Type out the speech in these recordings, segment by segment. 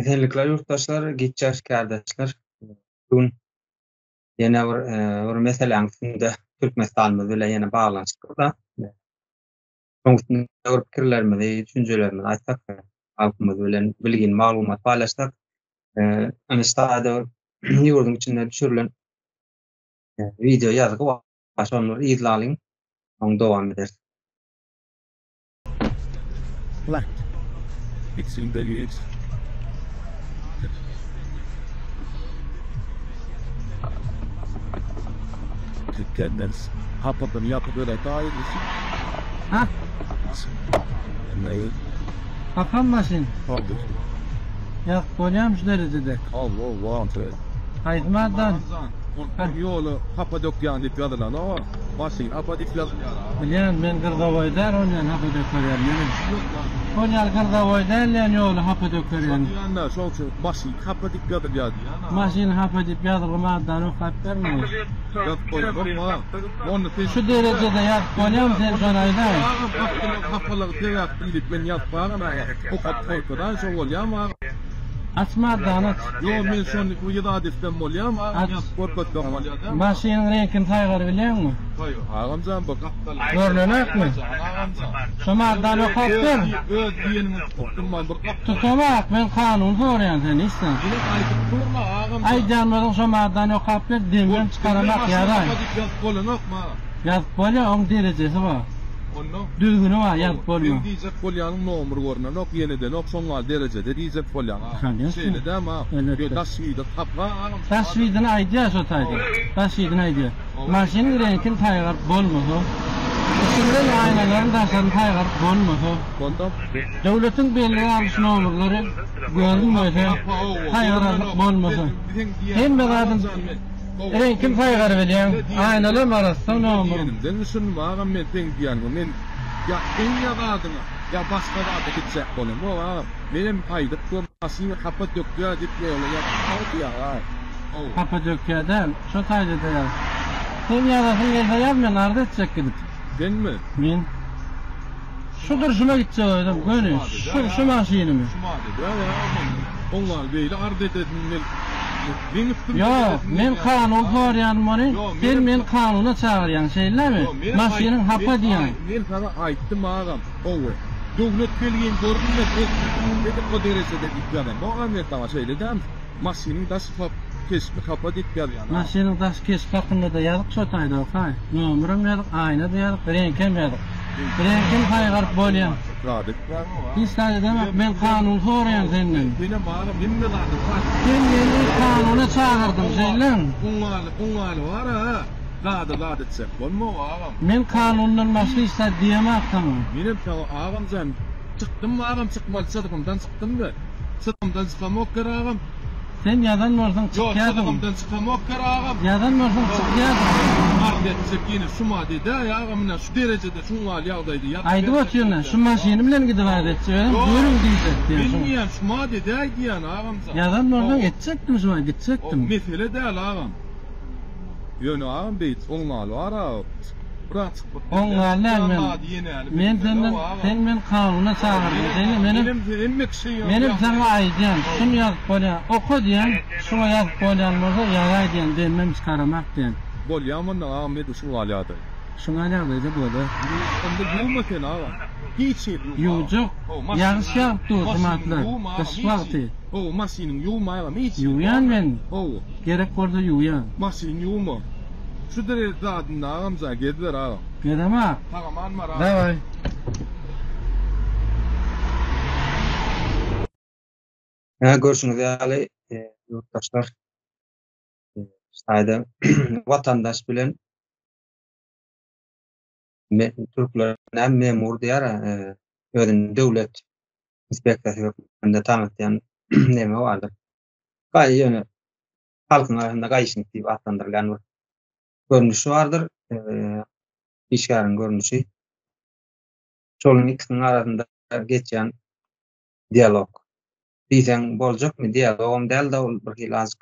Esenlikler ýurtdaşlar, giçjaş kärdeşler. Bu gün ýene bir bir meseläň üstünde Türkmenistanymyz bilen ýene baglanyşykly-da. Şoň üstünde bir pikirlerimizi, düşünjelerimizi aýtsak, halkymyz bilen bilgin maglumat paýlaşsak, ine şu taýda ýurduň içinde düşürilen wideo ýazgy bar. Şony bir yzlalyň, soň dowam ederis. Black. Içinde geç. Türkmenler hapadan yapıp öyle daha iyi. Ha? Ne? Hapan maşyn. Oldu. Ýazyp bolýarmy şu derejede? Allah Allah. Haýsy maddany? Ýola hapa dökýän diýip ýazylan o. Maşyn hapa diýip ýazylýar. Bilýän, men gyrzawoý däl, ol ýaly hapa dökerýän. Menem ol ýaly gyrzawoý däl diýen ýola hapa dökerýän. Diýende şoň üçin maşyn hapa diýip ýazylýar diýýän. Maşyn hapa diýip ýazylgy maddany okap berme. Ýazyp goýulma. Onda sen Şu derejede ýazyp bolýarmy sen şony aýdaý. Agam aslynda hapalygy sebäp diýlip men ýazyp baram aga. Okap goýsadan şo bolýarmy aga? Aç maddany aç. Ýok men şony bu ýa desem bolýarmy agam ýazyp görkezsem bolýar dälmi? Maşynyň reňkini saýgaryp bilýäňmi? Agamjan bu gapdal. Görnenokmy? Agamjan. Şu maddany okap ber. Öz diýeniňi tutdurman bir gapdal. Tutamak men kanuny soraýan sen hiç zat. Diňe aýdyp durma agamjan. Aýdýan bolsaň şo maddany okap ber demden çykaramak ýaraý. Ýazyp bolanokmy agam? Ýazyp bolýar oň derejesi bar. Onda? Düzgüni bar ýazyp bolma. Seň diýjek bolýanyň nomer görnenok ýenedenok şoň ýaly derejede diýjek bolýaň agam. Şeýle dämi agam? Elbetde. Daş wide tapga agam. Daş widini aýdýar şo taýda. Daş widini aýdýar. Maşynyň reňkini saýgaryp bolmasa, içinden aýnalaryň daşaryny saýgaryp bolmasa, Onda? Döwletiň bellige alyş nomerleri görünmese, saýgararlyk bolmasa, hemme zadyň reňkini saýgarybilýäň, aýnalam arassa nomer. Diýenimden düşündim agam men seň diýýäniňe men ýa seň ýazadyňa ýa başga zada gitjek bolamok agam menem aýdyp dur maşyn hapa dökýä diýip ýola ýazyp diýýäň agam. Hapa dökýä däl şo taýda-da ýaz. Sen ýazasyň gelse ýaz men arz etjek gidip. Senmi? Men. Şu durşuma gitjek özüm göni şu şu maşynymy. Şu mady däl agam oňňal beýle arz edesim gel meň üstümde Ýok men kanun sorýan muny sen meni kanuna çagyrýaň şeýlemi maşynyň hapa diýýäň. Men saňa aýtdym agam gowy döwlet belgiň görünmez edip o derejede diýip ýazamok men saňa şeýle dämi. Maşynyň daş keşbi hapa diýip ýazýan. Maşynyň daş keşbi hakynda-da ýazyk şo taýda okaý. Nomerem ýazyk, aýna-da ýazyk, reňkem ýazyk. Reňkini saýgaryp bolýa. Zat etmäň. Hiç zat edemok, men kanun soraýan senden. Menem baram hemme zady bar. Sen meni kanuna çagyrdyň şeýlemi? Oňaly, oňaly bar-a. Zada zat etjek bolma agam. Men kanundan başga hiç zat diýemok saňa. Menem saňa agamjan çykdym agam çykmaly çyzgymdan çykdym-da. Çyzgymdan çykamok ger agam. Sen ýazan bolsaň Ýok çykýardyň. çyzgymdan çykamok ger agam. Ýazan bolsaň çykýardyň. Arz etjek ýene şu maddy däý agam ine şu derejede şuň ýaly ýagdaýda ýazyp Aýdyp berjek otyryn-a diýýän. şu maşyny bilen gidip arz etjek özüm Ýok. görüň diýjek diýen Men şuň. diýýän şu maddy däý diýýän agamjan. Ýazan bolsaň Hawa. etjekdim şu wagt gitjekdim. Mesele däl agam. Ýöne agam beýt oňňaly bar a. Biraz Oňňaly däl men. Men senden sen meni kanuna çagyrdyň şeýle menem menem saňa aýdýan şuny ýazyp bolýar oka diýen şuňa ýazyp bolýan bolsa ýazaý diýen demem çykaramak diýen. Bolýa munda agam edil şuňaly ýagdaý. Şuňaly ýagdaýda bolar. Onda ýuwma sen agam. Hiç ýeri ýuwma. Ýuwjak. Ýagyş ýagyp dur şu Gyş wagty. Hawa maşynyňy ýuwma agam hiç. Ýuwýan men. Hawa. Gerek bolsa ýuwýan. Maşyn ýuwma. Şu derejede zadynda agamjan gezber agam. Gezemak. Sagaman bar agam. Daway. Hä görşüňiz ýaly ýurtdaşlar şu taýda watandaş bilen türkler näme memur diýer özüni döwlet inspeksiýasy hökmünde tanatýan neme bardyr. Gaý ýöne halkyň arasynda gaýyşnik diýip atlandyrylýan bir görnüşi bardyr. Işgäriň görnüşi. Şolaryň ikisiniň arasynda geçýän dialog. Diýseň boljakmy? Dialogam däl-de ol bir hili azajyk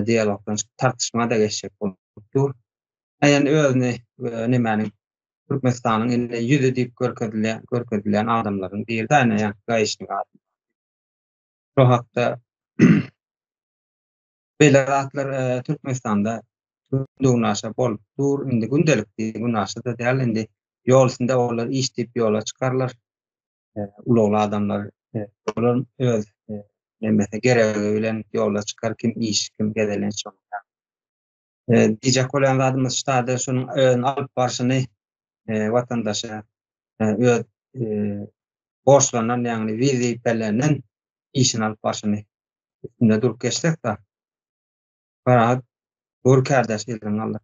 dialogdan çykyp tartyşma-da geçjek bolup dur. Ýani özüni nemäniň Türkmenistanyň indi ýüzi diýip görkezilýän görkezilýän adamlaryň biri-de ýa gaýyşnik adam. Şo hakda beýle zatlar Türkmenistanda günde-günaşa bolup dur. Indi gündelik diýip, günaşa-da däl indi. Ýol üstünde olar iş diýip ýola çykarlar. Ulagly adamlar olar öz nemesi geregi bilen ýola çykar, kim iş, kim gezelenç. Diýjek bolýan zadymyz şu taýda şonuň özüni alyp barşyny watandaşa öz borçlanan, ýagny wezipelenen işini alyp barşyny üstünde durup geçsek-de, Parahat, bur kärdeş eliňi galdyr.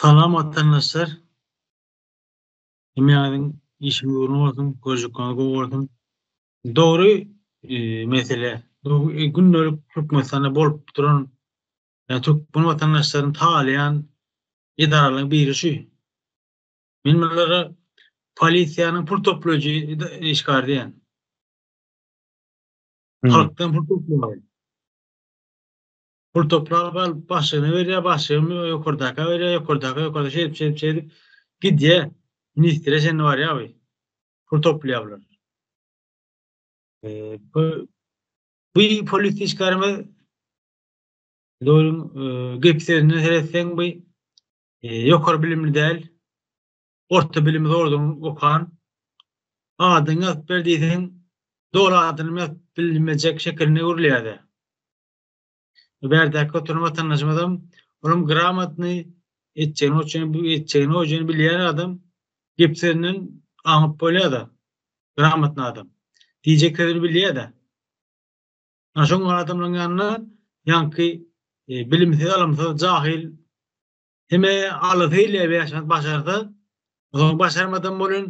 Salam watandaşlar. Hemmäňiziň işiňiz ugruna bolsun, görjekleriniz gowy bolsun. Dogry mesele. Gündelik Türkmenistanda bolup duran türkmen watandaşlaryny talaýan edaralaryň biri şu. Men bulara polisiýanyň pul toplaýjy işgäri diýen. Halkdan pul toplaýar. Pul toplap alyp başlygyna berýär, başlygy ýokardaka berýär, ýokardaka ýokarda şeýdip şeýdip şeýdip gidýär. Ministre çenli barýar bu. Pul toplaýar bular. Bu bu polis işgärimiz dogry gep sözüne seretseň bu ýokary bilimli däl. Orta bilimi zordan okan. Adyňy ýazyp ber diýseň, doly adyny ýazyp bilmejek şekilinde gürleýärdi. Bärdäki oturan watandaşymyzam olam gramotnyý etjegini goýjagyny etjegini goýjagyny bilýän adam gep sözünden aňyp bolýada. Gramotnyý adam. Diýjek sözüni bilýärde. Ana şoň ýaly adamlaryň ýanynda ýaňky bilimsiz alymsyz jahyl heme alasy gelýär bäş başarsa soň başarmadam bolun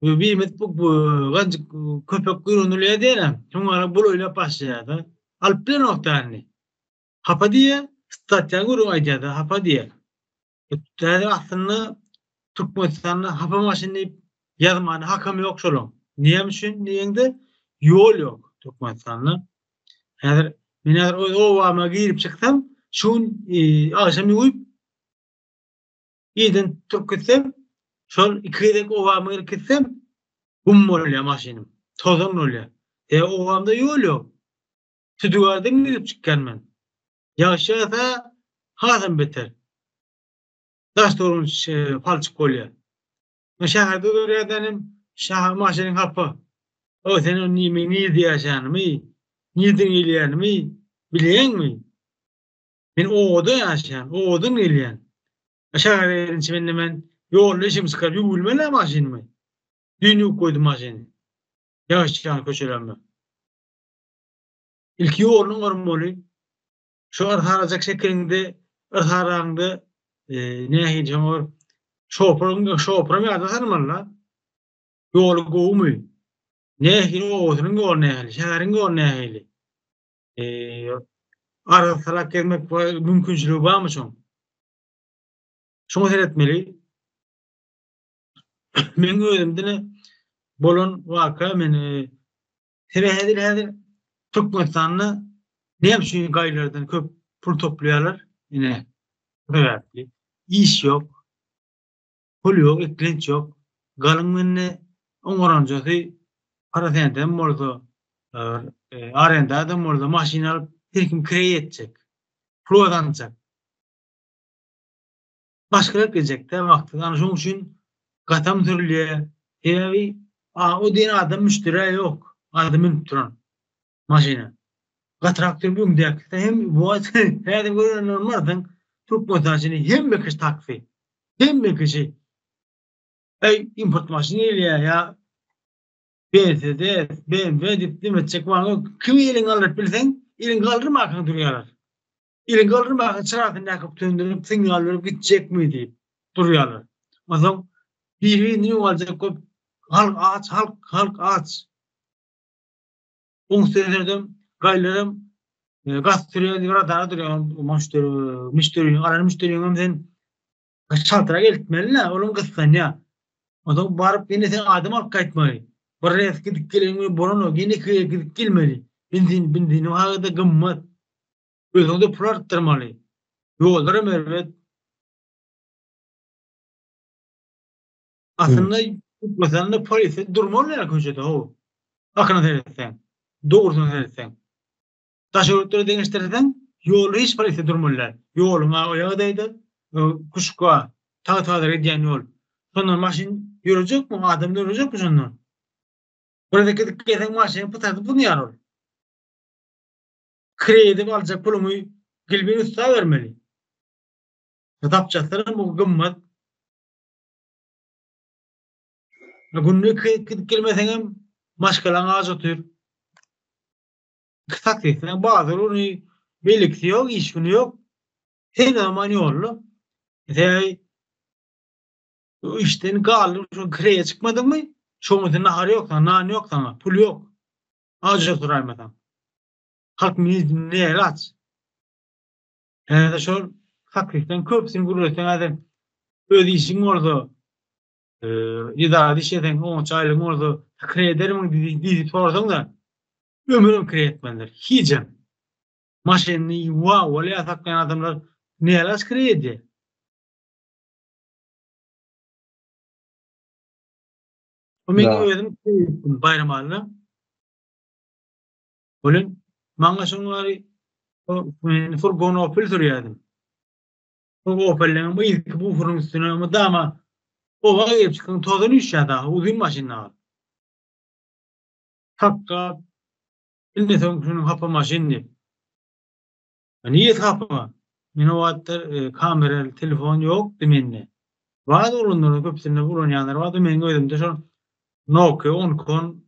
Birimiz bu ganjyk köpek guýrugyny diýene, soň ara bul oýlap başlaýar-da. Alyp bilenok da indi. Hapa diýýär, statýa görüp aýdýar-da, hapa diýýär. Täze aslynda Türkmenistanda hapa maşyn diýip ýazmana hakam ýok şolaň. Näme üçin diýeňde, ýol ýok Türkmenistanda. Häzir men häzir öz obama girip çyksam, şu gün agşam ýuwup Irden turup gitsem, şol iki gezek obama girip gitsem, gum bolýar maşynym. Tozan bolýar. Sebäbi obamda ýol ýok. Tüdügardan girip çykýan men. Ýagyş ýagsa hasam beter. Daş töweregim palçyk bolýar. Men şäherde görýärdenim, şäher maşynyň hapa. O sen o nime nirde ýaşanymy, nirden gelýänimi bilýäňmi? Men obada ýaşaýan, obadan gelýän. Şähere gelinçe men men ýolda işim çykaryp ýuwulmaly maşynymy. Düýn ýuwup goýdum maşyny. Ýagyş çykan köçelerinde. Ilki ýoluny oňarmaly. Şu yrsarajak şekiliňde, yrsaraňda e, nähili şoňa şopuryň şopuram ýada salmaly-la. Ýoly gowumy? Nähili obasynyň ýoly nähili, şäheriň ýoly nähili? Arassalap gezmek mümkinçiligi barmy şoň? Şoňa seretmeli. Meň özümde bolan waka men sebäbi häzir häzir Türkmenistanda näme üçin gaýlardan köp pul toplaýarlar? Ine, sebäpli. Iş ýok. Pul ýok, eklenç ýok. Galyň mende oňaranjasy prosentem bolsa, arendadam bolsa maşyn alyp her kim kireý etjek. Pul gazanjak. Başga geljekde wagty. Ana şoň üçin gatam sürülýär. Sebäbi o diýen adam müşderä ýok. Adam münüp duran maşyna. Gatyrak sürüp öňdäkisi hem bu häzir görenlerim barsyň Türkmenistan içinde hemme kişi taksi. Hemme kişi Eý import maşyn gelýär ýa Mercedes, BMW diýip neme etjek bolanyň kimi eliňi galdyryp bilseň, eliňi galdyrmankaň durýarlar. Eliňi galdyrmankaň çyrasyny ýakyp söndürip, signal berip gitjekmi diýip durýarlar. Onsoň biri-birini ýuwup aljak bolup halk aç, halk, halk aç. Oň üstüne gaýlaram gaz sürýän diýip radara durýar. Müşderi, müşderiniň, alan müşderiňem sen çaltrak eltmeli-dä, olam gyssanýar. Onsoň baryp ýene sen adam alyp gaýtmaly. Bir reýs gidip gelen bolanok, ýene iki gezek gidip gelmeli. Benzin, benziniň hagy-da gymmat. Özüňde pul artdyrmaly. Ýollaram erbet. Aslynda. Türkmenistanda polisiýa durmaly däl köçede how. Hakyna seretseň, dogrusyna seretseň. Daşary ýurtlara deňeşdirseň, ýolda hiç polisiýa durmaly däl. Ýoluň o ýagdaýda, Kuşka, Tagtabazara gidýän ýol. Şondan maşyn ýörejekmi, adam ýörejekmi şondan? Bir gezek gidip gelseň maşynyňy pytardyp zyňýar ol. Kireý edip aljak puluňy gilbin ussa bermeli. Zapçastlaram bu gymmat. Günde iki gidip gelmeseňem maşgalaň aç otyr. Iki taksistden bazar güni beýlekisi ýok, iş güni ýok. Her zaman ýolda. Sebäbi işden galdyň, şo kireýe çykmadyňmy, şoň üçin nahar ýok saňa, nan ýok saňa, pul ýok. Aç oturaýmasaň. Halk näle aç? Häzir şol taksistden köpüsini gürletseň häzir öz işiň bolsa, edarada işleseň, oňça aýlygyň bolsa, kireý edermiň diýip sorasaň-da, ömürem kireý etmezler. Hijem. Maşynyny wow bolýar saklaýan adamlar nälaç kireý edýär? Bu meň özüm kireý etdim Baýramalyda. Welin maňa şoň bary men furgon Opel sürýärdim. Bu Opelleň yzky buferiniň üstüne mydama oba girip çykan tozan üýşýär dagy uzyn maşyn dagy. Saklap indi soň şunuň hapa maşyn diýip. Niresi hapa? Men o wagtlar kameraly telefon ýokdy mende. Bar oglanlaryň köpüsinde ulanýanlar bardy. Meniň özümde şol Nokia 12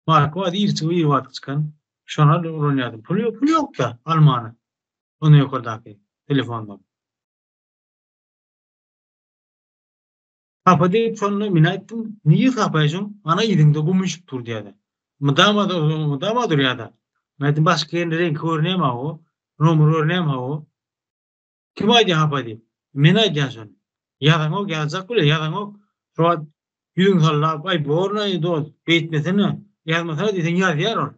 marka bardy, ir çykyp ir wagty çykan. Şony ulanýardym. Pul ýok, pul ýokda almana. Ondan ýokardaky telefondan. Hapa diýip şonda men aýtdym, niresi hapa şoň? Ana yzyňda gum üýşüp dur diýýärdi. Mydama mydama durýar-da. Men aýtdym, başga ýerinde reňki görünýärmi o? Nomer görünýärmi o? Kim aýdýar hapa diýip? Men aýdýan şony. Ýazaňok, ýazjak bile, ýazaňok. Şo wagt ýüzüňi sallap, aý borlaý dost, beýtmesene, ýazmasana diýseň ýazýar ol.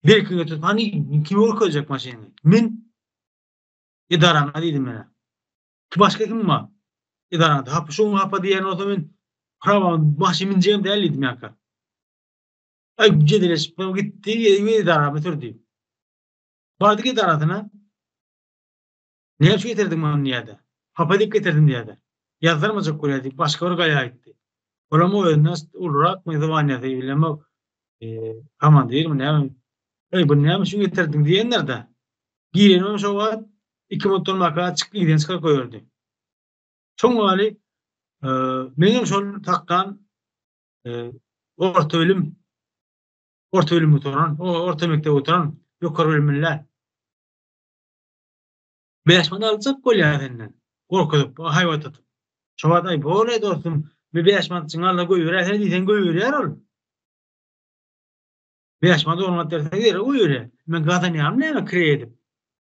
Berkiňe tutup, hany kime görkezjek maşynyňy? Min edaraňa diýdim men. Başga kim bar? Edaraňda. Hapa şoň hapa diýen bolsa men prawa maşyn minjegem däl diýdim ýaka. Aý jedeleşip gitdi, edarama sürdi. Bardyk edarasyna. Näme üçin getirdiň muny diýýärdi. Hapa diýip getirdim diýýärdi. Ýazdyrmajak bolýar diýip başga bir gaýa gitdi. Olam özünden ulurakmy zwaniýasy bilemok. Komandirmi näme? Eý bu näme üçin getirdiň diýendir-de. Girenimem şo wagt iki minutdan maka çyk yzyna çykaryp goýberdi. Şoň ýaly meňem şol takgan orta bilim orta bilim gutaran, orta mekdep gutaran, ýokary bilimli däl. 5 manat aljak bolýar senden. Gorkuzyp, haýbat atyp. Şo wagt aý bol-aý dostum, bir 5 manatjyňy al-da goýberäýsene diýseň goýberýär ol. 5 manat 10 manat berseň ýere goýberýär. Men gazanýanym näme kireý edip?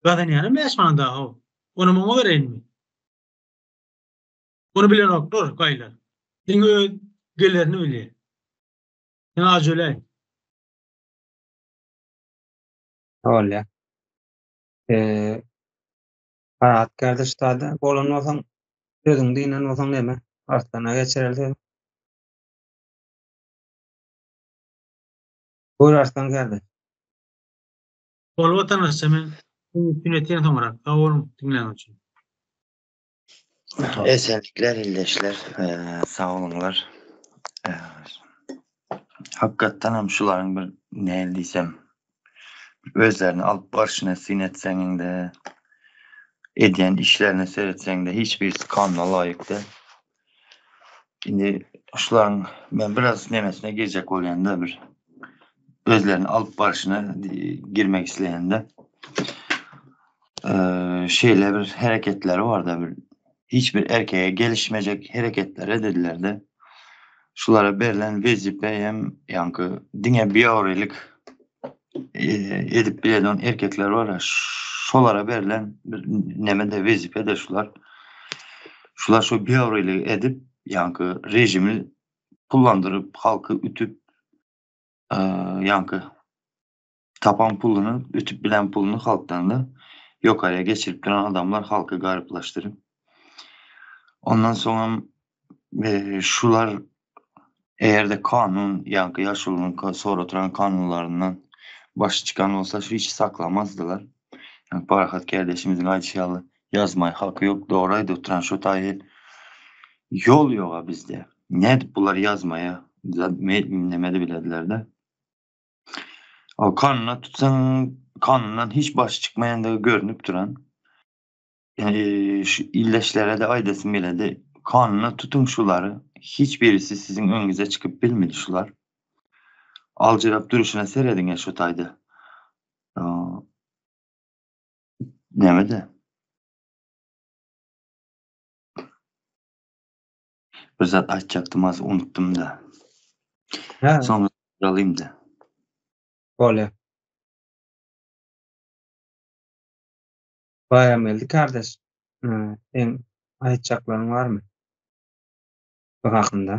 Gazanýanym 5 manat-a how. Onam oňa bereýinmi? Ony bilenoklar gaýlar. Diňe öz gelerini bilýär. Sen aç öläý. Bolýar. Eee Rahat kardeş sada bolan bolsaň sözüň dynan bolsaň neme Arslana geçireli sözi. Buyur Arslan kardeş. Bol watandaşlar men üstün etýän soňrak. Sag boluň diňläniň üçin. Esenlikler ildeşler sag boluňlar. Hakykatdan hem şularyň bir näl diýsem özlerini alyp barşyna syn etseňiňde edýän işlerine seretseňde hiç birisi kanuna laýyk däl. Indi şularyň men biraz nemesine girjek bolýanda bir özlerini alyp barşyna girmek isleýände şeýle bir hereketleri barda bir hiç bir erkeğe gelişmeyecek hereketler edilerde şulara berlen wezipe hem ýaňky diňe biýorelik edip bilen erkekler bar şolara berlen bir neme de wezipe de şular şular şu biýorelik edip ýaňky rejimi pullandyryp halky ütüp ýaňky tapan puluny ütüp bilen puluny halkdan da ýokaryya geçirip duran adamlar halky garyplaşdyryp. Ondan soňam. Şular eger-de kanun, ýaňky ýaşulunyň sorup oturan kanunlaryndan baş çykan bolsa şu hiç saklamazdylar. Ýaňky Parahat kärdeşimiziň aýdyşy ýaly ýazmaý haky ýok. Dogry aýdyp oturan şu taýy ýol ýoga bizde. Nädip bular ýazmaýa nemedi bilediler-de. O kanuna tutsaň kanundan hiç baş çykmaýandygy görnüp duran. Ýani şu ildeşlere-de aýdasym geledi. Kanuna tutuň şulary. Hiç birisi siziň öňüňize çykyp bilmedi şular. Aljyrap duruşyna serediň-ä şo taýda. Näme-de? Bir zat aýtjakdym az unutdym-da. Soňra alayım-da. Bolýar. Baýramgeldi kardeş, seň aýtjaklaryň barmy bu hakynda?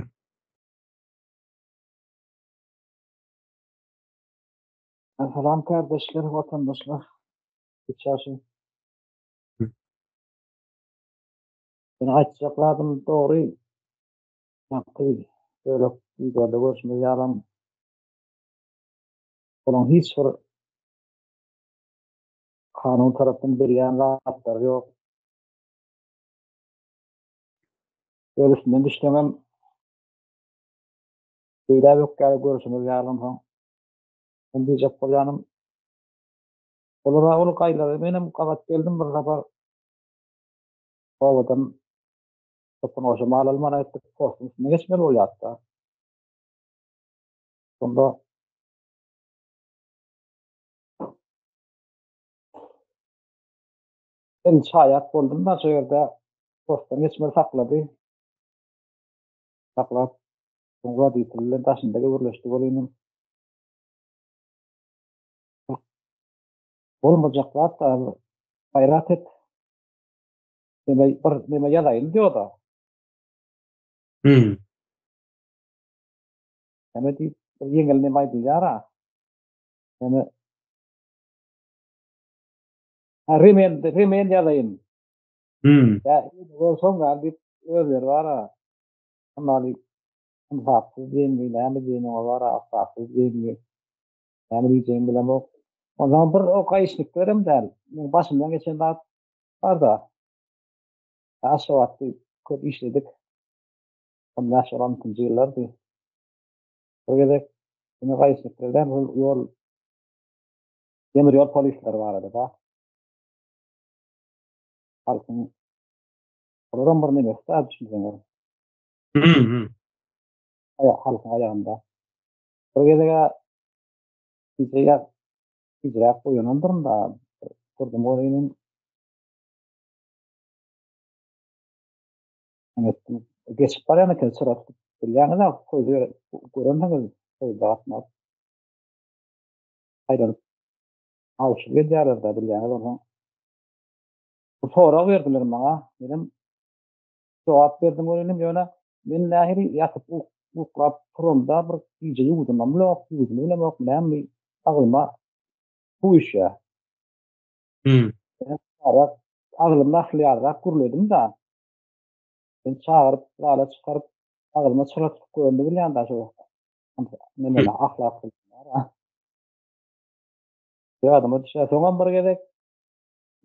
Salam kardeşler, watandaşlar. Üç ýaşy. Men aýtjak zadym dogry. Ýaňky bölek wideoda görşümiz ýalam olaň hiç bir kanun tarapdan bilýän zatlary ýok. Ýol üstünden düşseňem beýle bökýär görşüňiz ýaly onsoň. Men diýjek bolýanym olara ol gaýlara menem gabat geldim bir sapar obadan çopan goşa mal almana gitdik postuň üstünden geçmeli bolýardy-da. Şonda Men şaýat boldum-da şo ýerde postdan geçmeli saklady. Saklap, soň woditel bilen daşynda gürleşdi welin bolmajak zat-da gaýrat et. Neme bir neme ýazaýyn diýo-da. Hmm. Näme diýip, bir ýeňil neme aýdylýar-a. Näme Ha, remen, remen ýazaýyn. Hmm. Ýa, bolsaň gal diýip özleri bar-a. Amaly ynsapsyz diýenmi, näme diýen oňa bar-a, ahlaksyz diýenmi. Näme diýjegimi bilemok. Ondan bir o gaýyşlyklarym däl. Meň başymdan geçen zat bar-da. Aşgabatda köp işledik. On bäş, on altynjy ýyllardy. Bir gezek ine gaýyşlyklar däl, ol ýol demir ýol polisleri barada-da. Halkyň olaram bir nemesi-dä düşünseňiz. Hmm. Aýak halkyň aýagynda. Bir gezeg-ä gije ýa gijräk oýanandyryn-da, turdum welin etdim. Geçip barýan eken çyra tutup bilýäňiz-ä, toýda görensiňiz, toýda gatnap. Aýlanyp awçylyk edýärler-dä bilýäňiz onsoň. Bir sorag berdiler maňa. Menem jogap berdim welinim ýöne men nähili ýatyp uklap turamda bir gije ýuwdunam ýok, ýuwdunyp bilemok, näme agzyma suw düşýär. Hmm. Agzym nasıl ýalyrak gürledim-da. Men çagyryp, zala çykaryp, agzyma çyra tutup goýandy bilýän-dä şo. Nemeli ahlaksyz. Ýadyma düşýär. Soňam bir gezek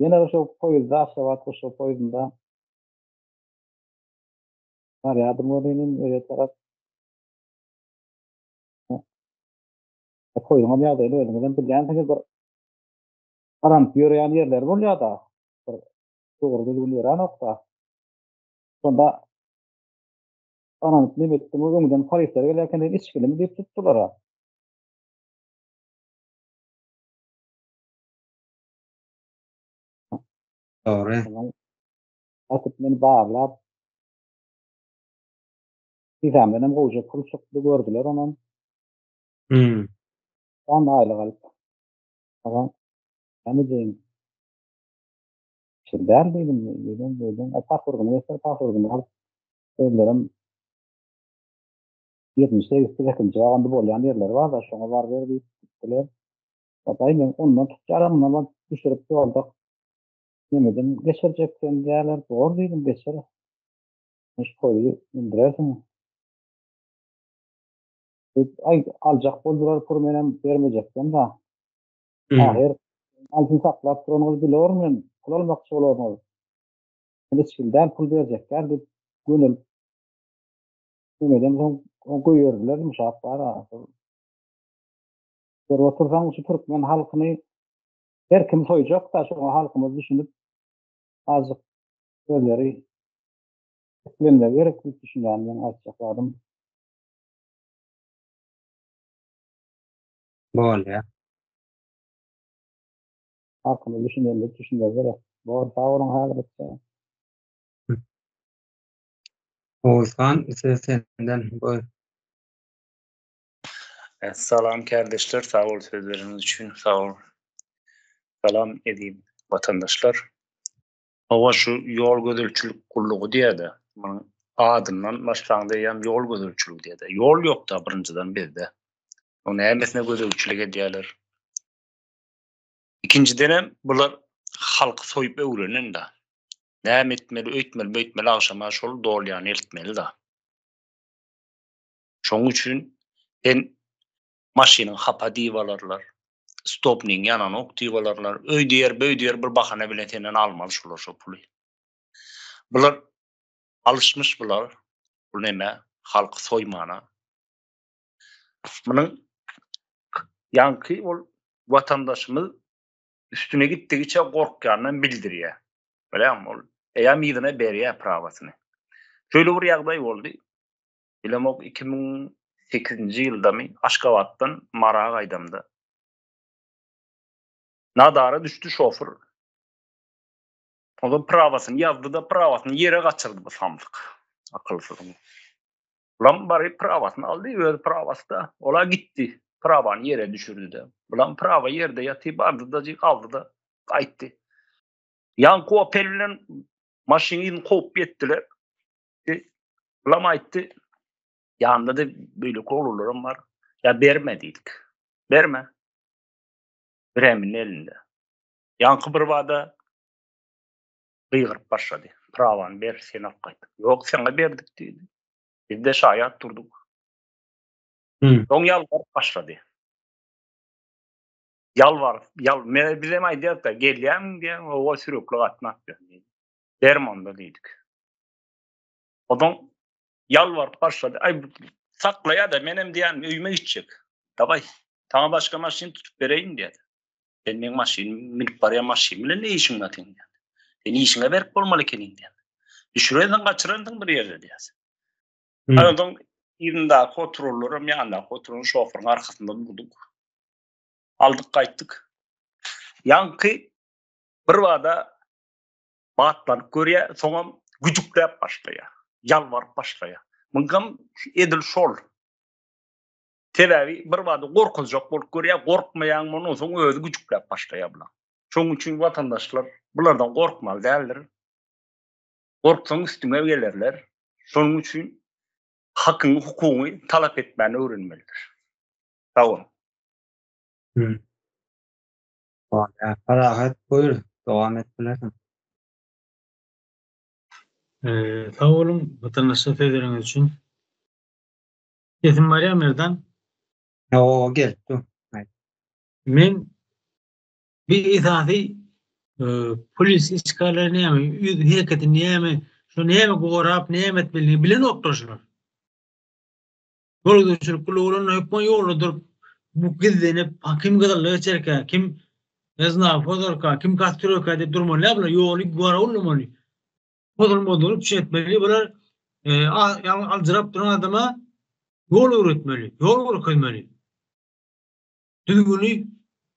ýene bir şo poýuzda, Aşgabat Guşgy poýuzynda barýardym welinim öýe tarap. Poýuzyňam ýagdaýyny özüňizem bilýänsiňiz bir garanyp ýöreýän ýerleri bolýar-da. Bir dogry düzgün ýöränok-da. Şonda garanyp neme etdim, öňden polisler gelýärken içgilimi diýip tutdular-a. Dogry. Atyp meni barlap kisämdenem gowja pul çykdy gördüler onam. Hmm. Tam aýlyk alyp. Soň näme diýeýin? Şeýle däl diýdim, diýdim, diýdim. A pasportyny getir, pasportyny alyp özlerem 78 sekinji wagonda bolýan ýerleri bar-da, şoňa baryber diýip gitdiler. Babaý men ondan tutýaram, mundan baryp düşürip ýolda nemeden geçirjek sen diýýärler. Bor diýdim, geçir. Şu toýy indirersiň. Diýip, aý, aljak boldular pul menem bermejekden da. Ahyr altyn saklap duranyňyzy bilorin men, pul almakçy bolarsyňyz. Men içgili däl pul berjek däl diýip, gönelip Nemeden soň goýberdiler ýumşap bar. Görüp otursaň şu türkmen halkyny her kim soýjak da şoňa halkymyz düşünip azjyk özleri Pikirlenmegi gerek diýip düşünýän meň aýtjak zadym. Bolýa. Halkymyz düşünmeli, düşünmegi gerek. Bor, sag boluň häzirlikçe. Oguzhan söz senden boý. Salam kärdeşler sag bol sözleriňiz üçin sag bol. Salam eziz watandaşlar. Hawa şu ýol gözegçilik gullugy diýýärde. Munuň adyndan başlaňda eýýäm ýol gözegçiligi diýýärde. Ýol ýokda birinjiden bizde. O nämesine gözegçilik edýärler? Ikinjidenem bular halky soýup öwrenen-de. Näme etmeli, öýtmeli, beýtmeli agşama şol dolýany eltmeli-da. Şonuň üçin sen maşynyň hapa diýip alarlar, stopnyň ýananok diýip alarlar, öý diýer, böý diýer bir bahana bilen senden almaly şular şo puly. Bular alyşmyş bular bu neme halky soýmana. Munuň ýaňky ol watandaşymyz üstüne gitdigiçe gorkýandan bildirýär. Bilýäňmi ol eýýäm yzyna berýär prawasyny. Şeýle bir ýagdaý boldy. Bilemok 2008-nji ýyldamy Aşgabatdan Mara gaýdamda. Nadara düşdi şofur. Ondan prawasyny ýazdy-da prawasyny ýere gaçyrdy bu samsyk. Akylsyzyň. Bulam baryp prawasyny aldy, öz prawasy-da. Ola gitdi. Prawany ýere düşürdi-de. Bulam prawa ýerde ýatyp bardy-da, aldy-da gaýtdy. Ýaňky Opel bilen maşynyň yzyny kowup ýetdiler. Bulam aýtdy, ýanynda-da beýleki oglanlaram bar. Ýa berme diýdik. Berme. Bireminiň elinde. Ýaňky bir bada gygyryp başlady. Prawany ber, sen alyp gaýt. Ýok, saňa berdik diýdi. Biz-de şaýat durduk. Soň ýalbaryp başlady. Ýalbaryp, ýal, men bizem aýdýarys-da, gelýämiň diýýän, owa sürekli gatnap ýör diýdi. Berme onda diýdik. Odan ýalbaryp başlady. Aý, saklaýar-da, menem diýýän, öýüme gitjek. Dawaý, saňa başga maşyn tutup bereýin diýýär. Sen meň maşynym, münüp barýan maşynym bilen ne işiň bar seniň diýýär. Sen işiňe berk bolmaly ekeniň diýýär. Düşürensiň, gaçyransyň bir ýerde diýýär. Aý, onsoň yzyndaky oturanlaram, ýanyndaky oturan şoföriň arkasynda durduk. Aldyk gaýtdyk. Ýaňky birbada batlanyp görýär, soňam güjükläp başlaýar, ýalbaryp başlaýar. Muňkam edil şol. Sebäbi birbada gorkuzjak bolup görýär, gorkmaýaň mundan soň özi güjükläp başlaýar bular. Şonuň üçin watandaşlar bulardan gorkmaly däldir. Gorksaň üstüňe gelerler. Şonuň üçin hakyňy, hukugyňy talap etmäni öwrenmelidir. Sag boluň. Hmm. Parahat buyur, dowam et bilersiň. Sag boluň watandaşlar sözleriňiz üçin. Sesim barýar Merdan? Hawa, gelip dur. Men bir esasy polis işgärleri näme, öz hereketi näme, şo näme gorap, näme etmelidigini bilenoklar şular. Ýol gözegçilik gullugy bolanda hökman ýolda durup, bu gizlenip, kim gyzylda geçerkä, kim znak pozarka, kim gaz sürerkä diýip durmaly däl bular, ýoly garawullamaly. Pozulmazlygyny üpjün etmeli, bular ýagny aljyrap duran adama ýol öwretmeli, ýol görkezmeli. Düzgüni,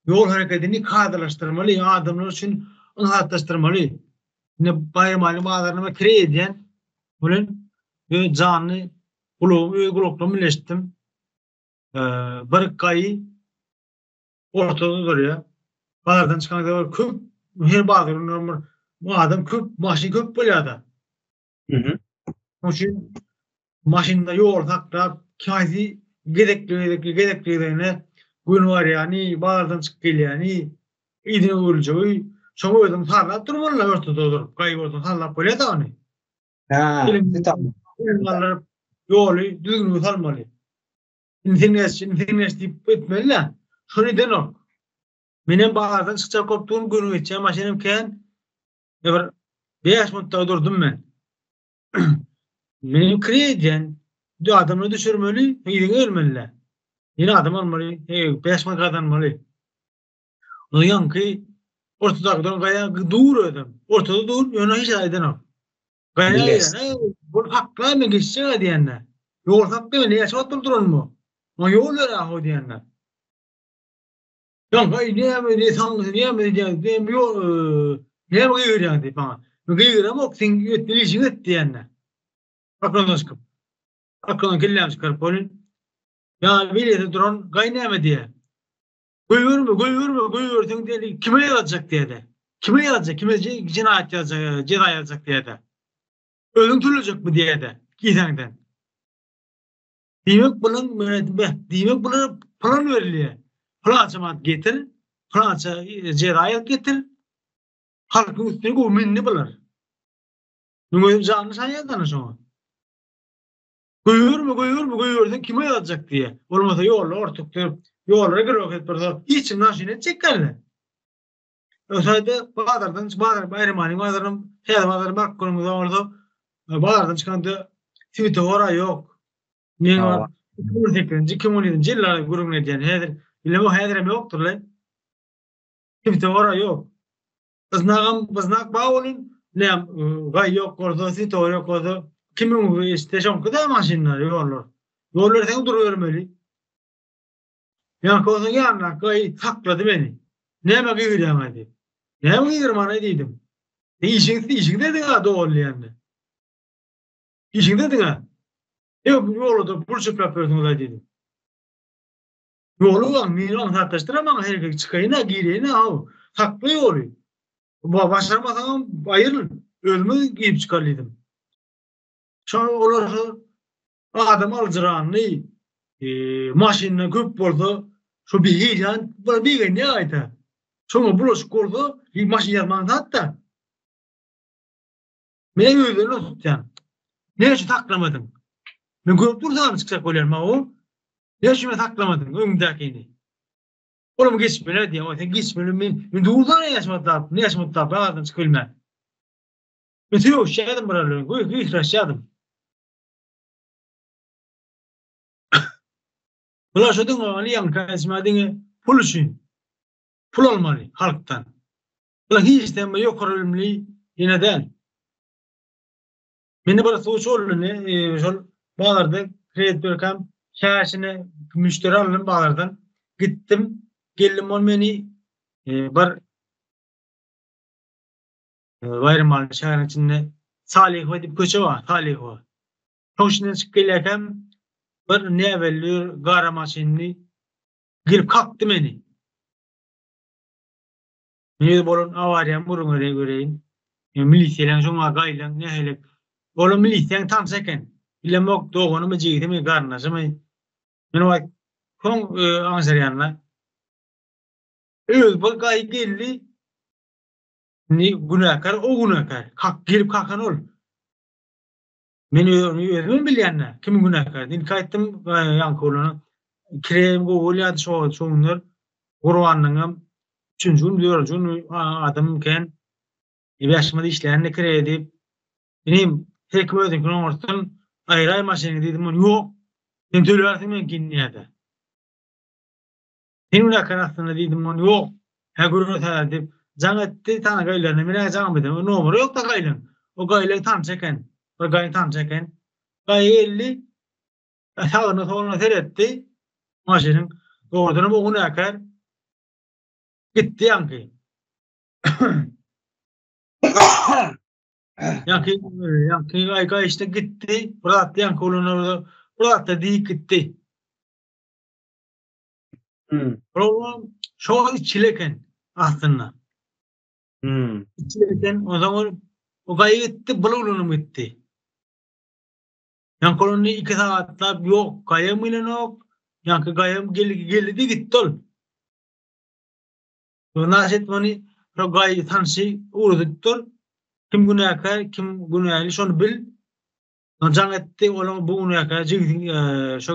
ýol herekedini kadalaşdyrmaly, adamlar üçin aňsatlaşdyrmaly. Indi Baýramaly bazaryna men kireý edýän bilen öz janly gulagym, öz gulaklarym bilen eşitdim. Bir gaýy ortada durýar. Bazardan çykan köp, her bazarda bir adam köp, maşyn köp bolýar-da. Şonuň üçin maşynda ýol saklap, haýsy gezekli-gezekli, gezekli-gezegine göni barýany, bazardan çykyp gelýäni, yzyna öwrüljegi, şoň özüni sallap durmaly-da ortada durup, gaýy bolsa sallap bolýar-da ony. Ha, Elini galdyryp ýoly düzgüne salmaly. Indi sen geç, indi sen geç diýip etmeli-de. Şony edenok. Menem bazardan çykjak bolup durun, göni geçýän maşynym kän. Bir 5 minutda durdum men. Menem kireý edýän. Adamlary düşürmeli, yzyňa gelmeli-de. Ýene adam almaly, 5 manat gazanmaly. Onuň ýaňky ortadaky duran gaýa dur özem. Ortada dur, ýöne hiç zat edenok. Gaýa diýen, bu hakla men geçjek diýende. Ýol sakla men näçe wagt bolup duran bu? Maňa ýol ber aho diýende. Ýaňky aý näme ne saňňysy näme diýýän, näme ýol näme gygyrýaň diýip maňa. Men gygyramok, sen etmeli işiňi et diýende. Akyldan çykyp. Akyldan kellämi çykaryp bolýan. Ýa beýlede duran gaý näme diýýär. Goýberme, goýberme, goýberseň diýeli kime ýazjak diýede. Kime ýazjak, kime jenaýat ýazjak, jeza ýazjak diýede. Özüň tölejekmi diýede, kisäňden. Diýmek bunuň be, diýmek bulara plan berilýär. Plança manat getir, plança jeza ýazyp getir. Halkyň üstüne gowy mindi bular. Muň özüm janly şaýat ana şoňa. Goýberme, goýberme, goýberseň kime ýazjak diýýär. Bolmasa ýolda ortuk diýip, ýollara girok edip dursa, hiç kim naşyn etjek däldi. Ösäýde bazardan, bazar, Baýramanyň bazaryna, täze bazaryna baryp görüňiz bolsa, bazardan çykanda swetofora ýok. Men bar 2008-nji, 2017-nji ýyllarda gürrüň edýän. Häzir bilemok, häzirem ýokdur-le. Swetofora ýok. Znagam znak bar bolun, näm gaý ýok bolsa, svetofor ýok bolsa, kimiň işte şoňky-da maşynlar, ýollar. Ýol berseň durubermeli. Ýaňky bolsa ýanyndaky gaý saklady meni. Näme gygyrýaň-aý diýip. Näme gygyrmanaý diýdim. Işiň işiň dediň-a doly diýende. Işiň dediň-a. Ýok, bu ýola-da pul çöpläp ýörsüňiz-aý diýdim. Ýoly bar, meni aňsatlaşdyr maňa hereket çykaýyn-a, gireýin-a, haw, sakla ýoly. Başarmasaňam aýryl, özümiz girip çykar diýdim. Şo olar şo adam aljyranly, maşynda köp bolsa, şo bir heýjan, bir begenýär gaýta. Şoňa bulaşyk bolsa, maşyn ýazmaň aňsat-da. Men özlerini tutýan. Näme üçin saklamadyň? Men görüp dursam çykjak bolýan maňa. Näme üçin men saklamadyň öňündäkini? Olam geçmeli diýýän. Oý sen geçmeli men men dursana näçe wagtlap, näçe wagtlap bazardan çykyp bilmän. Men sögüşýärdim bir bilen, gygyryşýardym. Bular şu diňe ony ýaňky aýtma diňe pul üçin. Pul almaly halkdan. Bular hiç dem ýokary bilimli ýene däl. Mende bir suwçy boldy, ne, e, şol bazarda kredit berkäm, şäşine müşderi aldym bazardan. Gittim, geldim ol meni e, bir e, Baýramaly şäheriň içinde Salyhowa diýip köçe bar, Salyhowa. Şoň içinden çykyp gelýärkäm bir näbelli bir gara maşynly gelip kakdy meni. Nirede bolan awariýany gürrüň bereýin. Milisiýalaň şoňa gaýylan nähili. Olam milisiýaň tanşy eken. Bilemok doganymy, jigisimi, garyndaşymy. Men o wagt soň aňşyrýan-da. Özi bir gaýy geldi. Indi günäkär o günäkär. Kak gelip kakan ol. Men ony özümem bilýän-dä, kimiň günäkär. Ilki aýtdym ýaňky oglana, kireýim gowy bolýardy şo şo günler. Gurbanyňam üçünji gün, dördünji gün adam kän. Bäşimiz işleýände kireý diýip. Inim, her kim özüniňkini oňarsyn, aýraý maşynyňy diýdim, ol ýok, sen tölärsiň meňkini diýýärdi. Sen günäkär aslynda diýdim, ol ýok, hä görüs häzir diýip, jaň etdi, tana gaýylaryna, men-ä jaňam edemok, nomeri ýok-da gaýylaň. O gaýylaň tanyşy eken, bir gaýyň tanyşy eken. Gaýy geldi, sagyna soluna seretdi, maşynyň, dogrudanam o günäkär. Gitdi ýaňky. Ýaňky, ýaňky gaý gaýyşda gitdi, bir zat ýaňky bolan bir zatlar diýip gitdi. Hmm. Olam şo içili eken aslynda. Hmm. İçili eken, o zaman o gaýy gitdi, bul oglanam gitdi. Ýaňky oglan 2 sagatlap ýok, gaýam gelenok. Ýaňky gaýam geldi, geldi gitdi ol. Naşet muny şo gaýy tanşy ugradypdyr. Kim günäkär, kim günäli şony bil. Jaň etdi, olaň bu günäkär jigisiň şo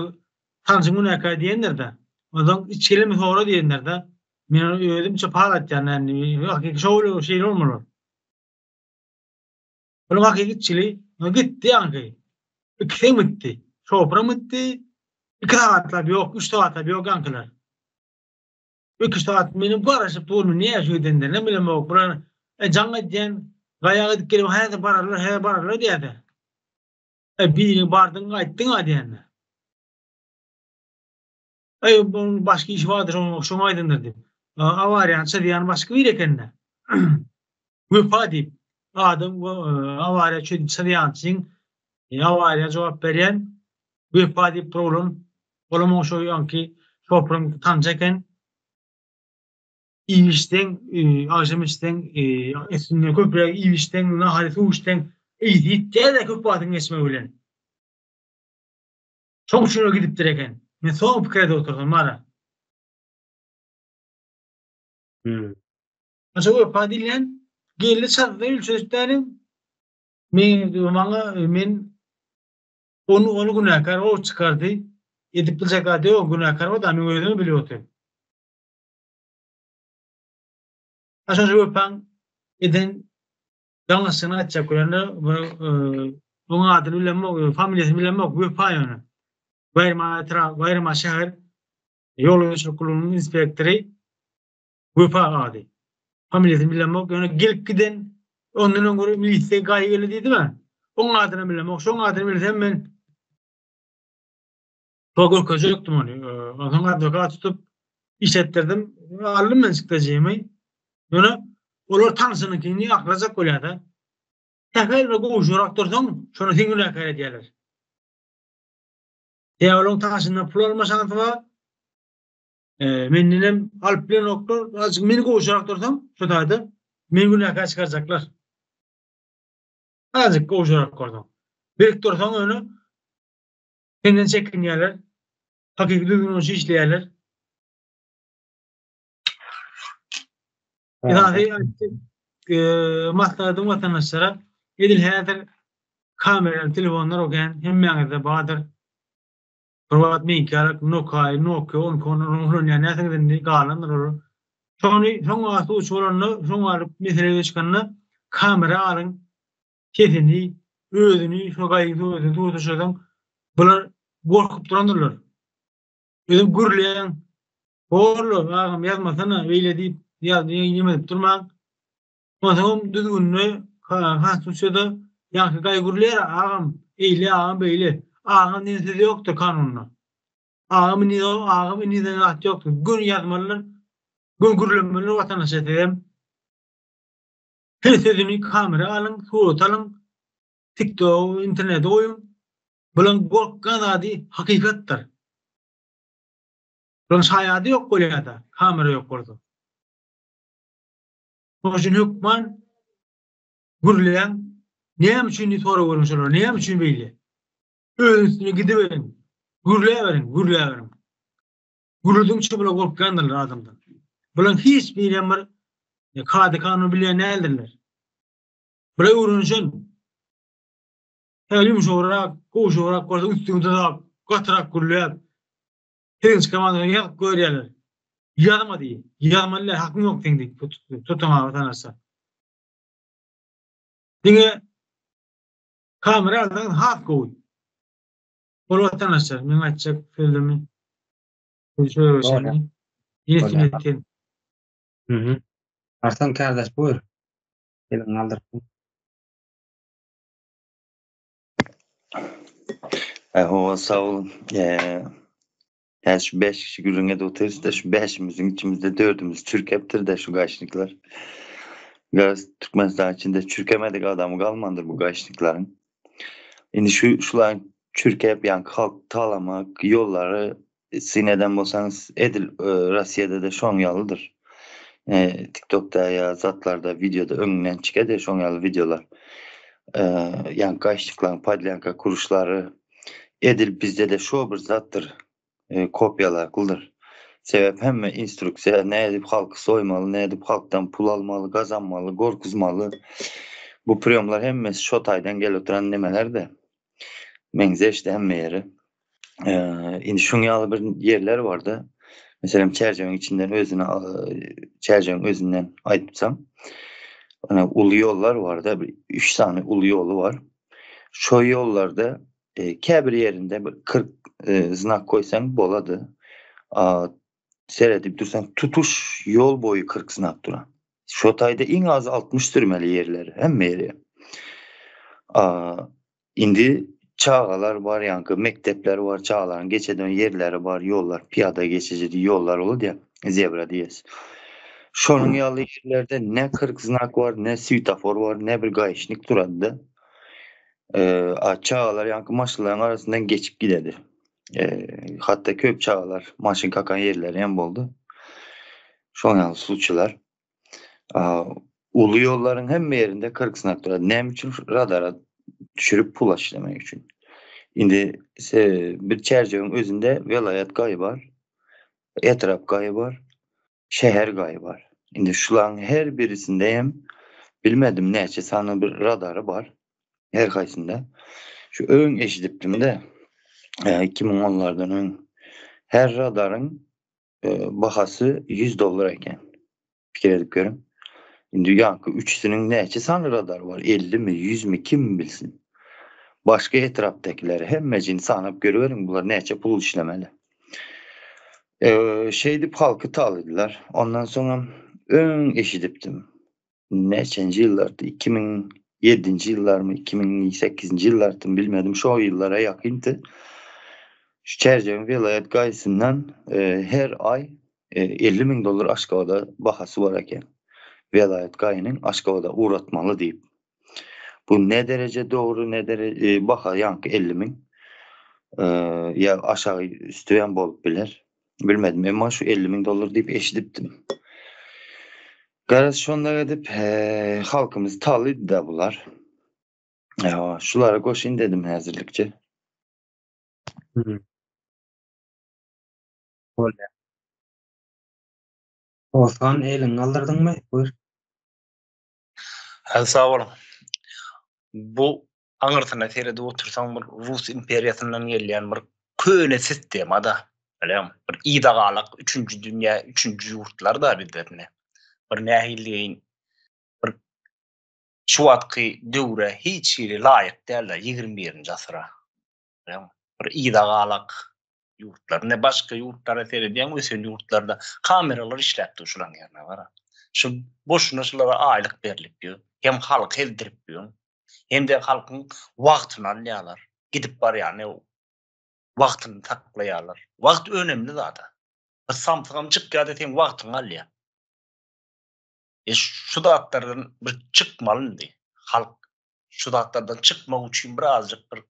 tanşyň günäkär diýendir-de. Onsoň içgilimi sora diýendir-de. Men ony özümçe pal atýan indi. Hakyky şo şeýle bolmaly. Onuň hakyky içgili gitdi ýaňky. Ikisem gitdi. Şopuram gitdi. Iki sagatlap ýok, üç sagatlap ýok ýaňkylar. Iki sagat meni garaşyp durmy näme şu gidenlerine bilemok. Bular e, jaň edýän, gaýak edip gelip häzir bararlar, häzir bararlar diýýärdi. E biri bardyň gaýtdyň-a diýende. Eý bu başga işi bardyr şoň şoňa aýdyndyr diýip. Awariýany çyzýan başga biri ekende. Wepa diýip adam awariýa üçin çyzýançyň awariýa jogap berýän Wepa diýip bir oglan olam oň şo ýaňky şopuryn tanyş eken. Iýip içseň, agşam içseň, üstünden köpräk iýip içseň, nahary suw içseň, ysy ýitýär-de köp wagtyň geçmegi bilen. Şoň üçin ol gidipdir eken. Men soň pikir edip oturdym bara. Hmm. Şo Wepa diýilýän geldi çazdy ölçeşdäni. Men maňa men ony ony günäkär o çykardy. Edip biljek zady ýok, günäkär o da men özüm bilip otyryn. Ha şo Wepaň eden ýalňyşlygyny aýtjak bolanda bu oň adyny bilemok, familiýasyny bilemok, Wepa ýöne. Baýrama etrap, Baýrama şäher ýol gözegçilik gullugynyň inspektory Wepa ady. Familiýasyny bilemok, ýöne gelip giden ondan öň bir milisiýa gaýy geldi diýdim-ä. Oň adyny bilemok. Şoň adyny bilsem men şo görkezjekdim ony. Onsoň adwokat tutup iş etdirdim. Aldym men çykdajymy. Ýöne olar tanşynyňkyny aklajak bolýar-da. Sähel bir gowşurak dursaň, şony sen günäkär edýärler. Sebäbi olaryň tanşyndan pul alma şansy bar. Mendenem alyp bilenoklar. Azajyk meni gowşurak dursaň, şo taýda meni günäkär çykarjaklar. Azajyk gowşurak bolsaň. Berk dursaň ýöne senden çekinýärler. Hakyky düzgün boýunça işleýärler. Esasy maslahatym watandaşlara edil häzir kameraly telefonlar okän hemmäňizde bardyr. Bir wagt meňki ýaly Nokia, Nokia, onki ony ulanýan näsiňiz indi galandyr olar. Şony şoň wagty uç bolanda, şoň ýaly mesele ýüze çykanda kamera alyň, sesini, özüni şo gaýyň suratsyny surata bular gorkup durandyrlar. Özüň gürleýäň, Borla, agam ýazmasana beýle diýip ýaz neme edip durmaň. Onsoňam düzgünde konstitusiýada ýaňky gaý gürleýär agam eýle agam beýle. Agam diýen söz ýokdur kanunda. Agam indi agam indi diýen zat ýokdur. Göni ýazmalydyr. Göni gürlemelidir watandaşa sizem. Her sözüni kamera alyň, surata alyň, TikTok, internete goýuň. Bulaň gorkgan zady hakykatdyr. Bulaň şaýady ýok bolýada, kamera ýok bolsa. Şonuň üçin hökman gürleýäň. Näme üçin diýip sorag beriň şolara. Näme üçin beýle? Öz üstüne gidiberiň. Gürläberiň, gürläberiň. Gürledigiçe bular gorkýandyrlar adamdan. Bularyň hiç biri hem bir e, kada kanun bilýän däldirler. Bular öwrenişen. Häli ýumşagrak, gowşagrak bolsa üstüňde zat, gatyrak gürläp. Sesiň çykarman ýazyp görýärler. Ýazma diý. Ýazmaly däl, hakyň ýok seň diýip tutaňaga tanarsa. Diňe kamera alsaňyz has gowy. Bol watandaşlar, meň aýtjak sözlerimi şöyle Ýesin etsin. Mhm. Arslan kardeş buyur. Elini galdyrypsyň. Hawa sag boluň. Häzir şu bäş kişi gürrüň edip otyrys-da, şu bäşimiziň içimizde dördümiz çürkepdir-de şu gaýşnikler. Garaz Türkmenistan içinde çürkemedik adamy galmandyr bu gaýşnikleriň. Indi şu şularyň çürkep ýaňky halk talamak ýollary syn eden bolsaňyz edil Rossiýada-da şoň ýalydyr. TikTokda ýa zatlarda wideoda öňünden çykýar şoň ýaly wideolar. Ýaňky gaýşniklaryň podlýanka kuruşlary Edil bizde-de şo bir zatdyr, kopiýalaklydyr. Sebäp hemme instruksiýa nädip halky soýmaly, nädip halkdan pul almaly, gazanmaly, gorkuzmaly. Bu priýomlar hemmesi şo taýdan gelip oturan nemeler-de. Meňzeşdi hemme ýeri. Indi şuň ýaly bir ýerler bardy. Meselem, Çärjewiň içinden özüni Çärjewiň özünden aýtsam, ana uly ýollar barda, bir üç sany uly ýoly bar. Şo ýollarda käbir ýerinde bir 40 znak goýsaň bolady. Seredip dursaň tutuş ýol boýy 40 znak duran. Şo taýda iň az 60 sürmeli ýerler hemme ýeri. Indi çagalar bar ýaňky mekdepler bar çagalaryň geçeden ýerleri bar ýollar pyýada geçiji ýollar bolýa zebra diýes. Şonuň ýaly ýerlerde ne 40 znak bar ne switafor bar ne bir gaýyşnik durady. A çagalar ýaňky maşynlaryň arasyndan geçip gidedi. Hatda köp çagalar maşyn kakan ýerleri hem boldy. Şonuň ýaly sluçylar. Uly ýollaryň hemme ýerinde 40 znak durady. Näme üçin? Radara düşürip pul işlemek üçin. Indi bir Çärjewiň özünde welaýat gaýy bar, etrap gaýy bar, şäher gaýy bar. Indi şularyň her birisinde hem bilmedim näçe sany bir radary bar. Her haýsynda. Şu öň eşidipdim-de, 2010-lardan öň her radaryň bahasy 100 dollar eken. Pikir edip görüň. Indi ýaňky üçüsiniň näçe sany radary bar? 50 mi, 100 mi kim bilsin. Başga etrapdakyleri hemmejini sanap görüberiň bular näçe pul işlemeli. Şeýdip halky talydylar. Ondan soňam öň eşidipdim. Näçenji ýyllardy? 2007-nji ýyllarmy, 2008-nji ýyllardymy bilmedim. Şo ýyllara ýakyndy. Şu Çärjewiň welaýat gaýysyndan her aý 50 müň dollar Aşgabada bahasy bar eken. Welaýat gaýynyň Aşgabada ugratmaly diýip. Bu ne dereje dogry, ne dereje baha ýaňky 50 müň. Ýa aşagy üsti hem bolup biler. Bilmedim, emma şu 50 müň dollar diýip eşidipdim. Garaz şonda edip halkymyzy talydy-da bular. Şulara goşaýyn dedim häzirlikçe. Bolýar. Osman eliňi galdyrdyňmy? Buyur. Hä sag boluň. Bu aňyrsyna seredip otursaň bir Rus imperiýasyndan gelýän bir köne sistema-da. Bilýäňmi? Bir yza galak üçünji dünýä, üçünji ýurtlar-da bizler ine. Bir nähili diýeýin, bir şu wagtky döwre hiç hili laýyk däl-de, 21-nji asyra. Bilýäňmi? Bir yza galak ýurtlar. Ine başga ýurtlara seredýäň, ösen ýurtlarda kameralar işläp dur şularyň ýerine gara. Şu boşuna şulara aýlyk berlip ýör. Hem halky ezdirip ýör. Hem-de halkyň wagtyny alýarlar. Gidip barýany wagtyny saklaýarlar. Wagt önemli zat. Bir samsygam çykýar-da seň wagtyňy alýar. E şu zatlardan bir çykmaly indi. Halk şu zatlardan çykmak üçin birazjyk bir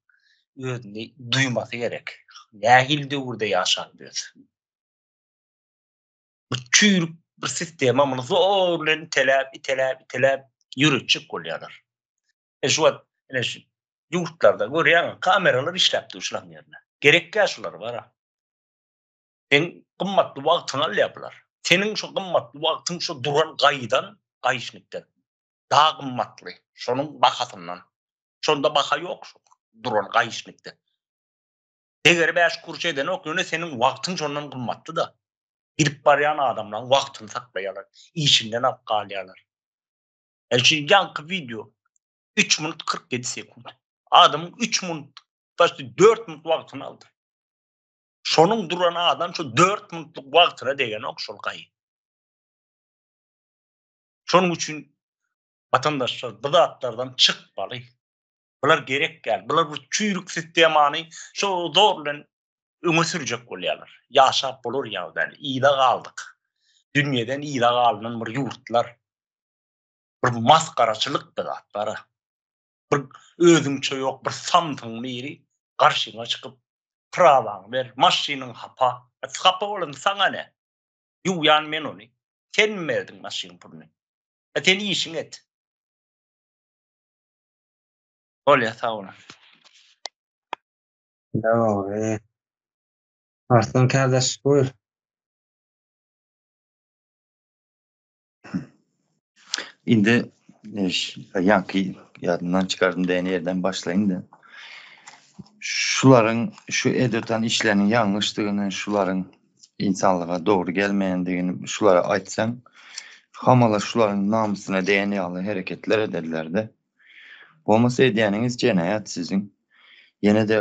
özüni duýmasy gerek. Nähili döwürde ýaşap biz? Bu çüýrük bir sistema muny zor bilen iteläp, iteläp, iteläp ýöretjek bolýarlar. E şu wagt ine şu ýurtlarda görýäň, kameralar işläp dur şularyň ýerine. Gerekkä şular bara. Seň gymmatly wagtyňy alýar bular. Seniň şu gymmatly wagtyň şu duran gaýdan, gaýyşnikden. Daha gymmatly. Şonuň bahasyndan. Şonda baha ýok şu duran gaýyşnikde. Degeri 5 kuruş edenok, ýöne seniň wagtyň şondan gymmatly-da. Gidip barýan adamlaryň wagtyny saklaýarlar, işinden alyp galýarlar. Yani şu ýaňky video 3 minut 47 sekund. Adamyň 3 minut, başda 4 minut wagtyny aldy. Şonuň duran adam şu 4 minutlyk wagtyna degenok şol gaýy. Şonuň üçin watandaşlar bu zatlardan çykmaly. Bular gerek däl. Bular bu çüýrük sistemany şo zor bilen öňe sürjek bolýarlar. Ýaşap bolar ýaly däl. Yza galdyk. Dünýeden yza galynan bir ýurtlar. Bir masgaraçylyk bir zatlara. Bir özüňçe ýok bir samsyň biri garşyňa çykyp prawaňy ber, maşynyň hapa. Hapa bolan saňa ne? Ýuwýan men ony. Sen mi berdiň maşynyň puluny? E sen işiňi et. Bolýar, sag boluň. Dogry. Arslan kardeş buyur. Indi ýaňky ýadymdan çykardym diýen ýerden başlaýyn-da. Şularyň şu edetan işleriniň ýalňyşdygyny, şularyň insanlyga dogry gelmeýändigini şulara aýtsaň, hamala şularyň namysyna degen ýaly hereketler ederler-de. Bolmasa edýäniňiz jenaýat siziň. Ýene-de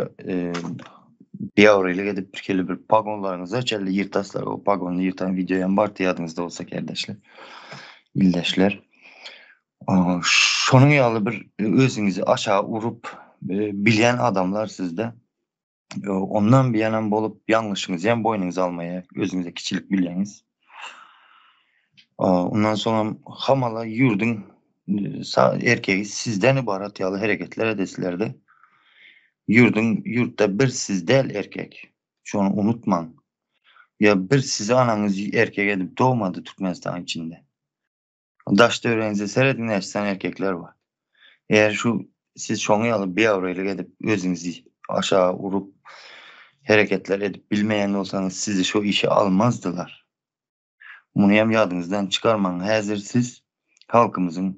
biabraýlyk edip birhili bir pagonlaryňyza çenli ýyrtaslar. O pagony ýyrtan wideo hem bardy ýadyňyzda bolsa kärdeşler, ildeşler. Şonuň ýaly bir özüňizi aşagy urup bilýän adamlar sizde. Ondan bir ýanam bolup ýalňyşyňyzy hem boýnuňyza almaýar, özüňize kiçilik bilýäňiz. Ondan soňam hamala ýurduň erkegi sizden ybarat ýaly hereketler edesilerde. Ýurduň ýurtda bir siz däl erkek. Şony unutmaň. Ýa bir sizi anaňyz erkek edip dogmady Türkmenistanyň içinde. Daş töweregiňize serediň näçe sany erkekler bar. Eger şu siz şoň ýaly biabraýlyk edip özüňizi aşagy urup hereketler edip bilmeýän bolsaňyz sizi şo işe almazdylar. Muny hem ýadyňyzdan çykarmaň. Häzir siz halkymyzyň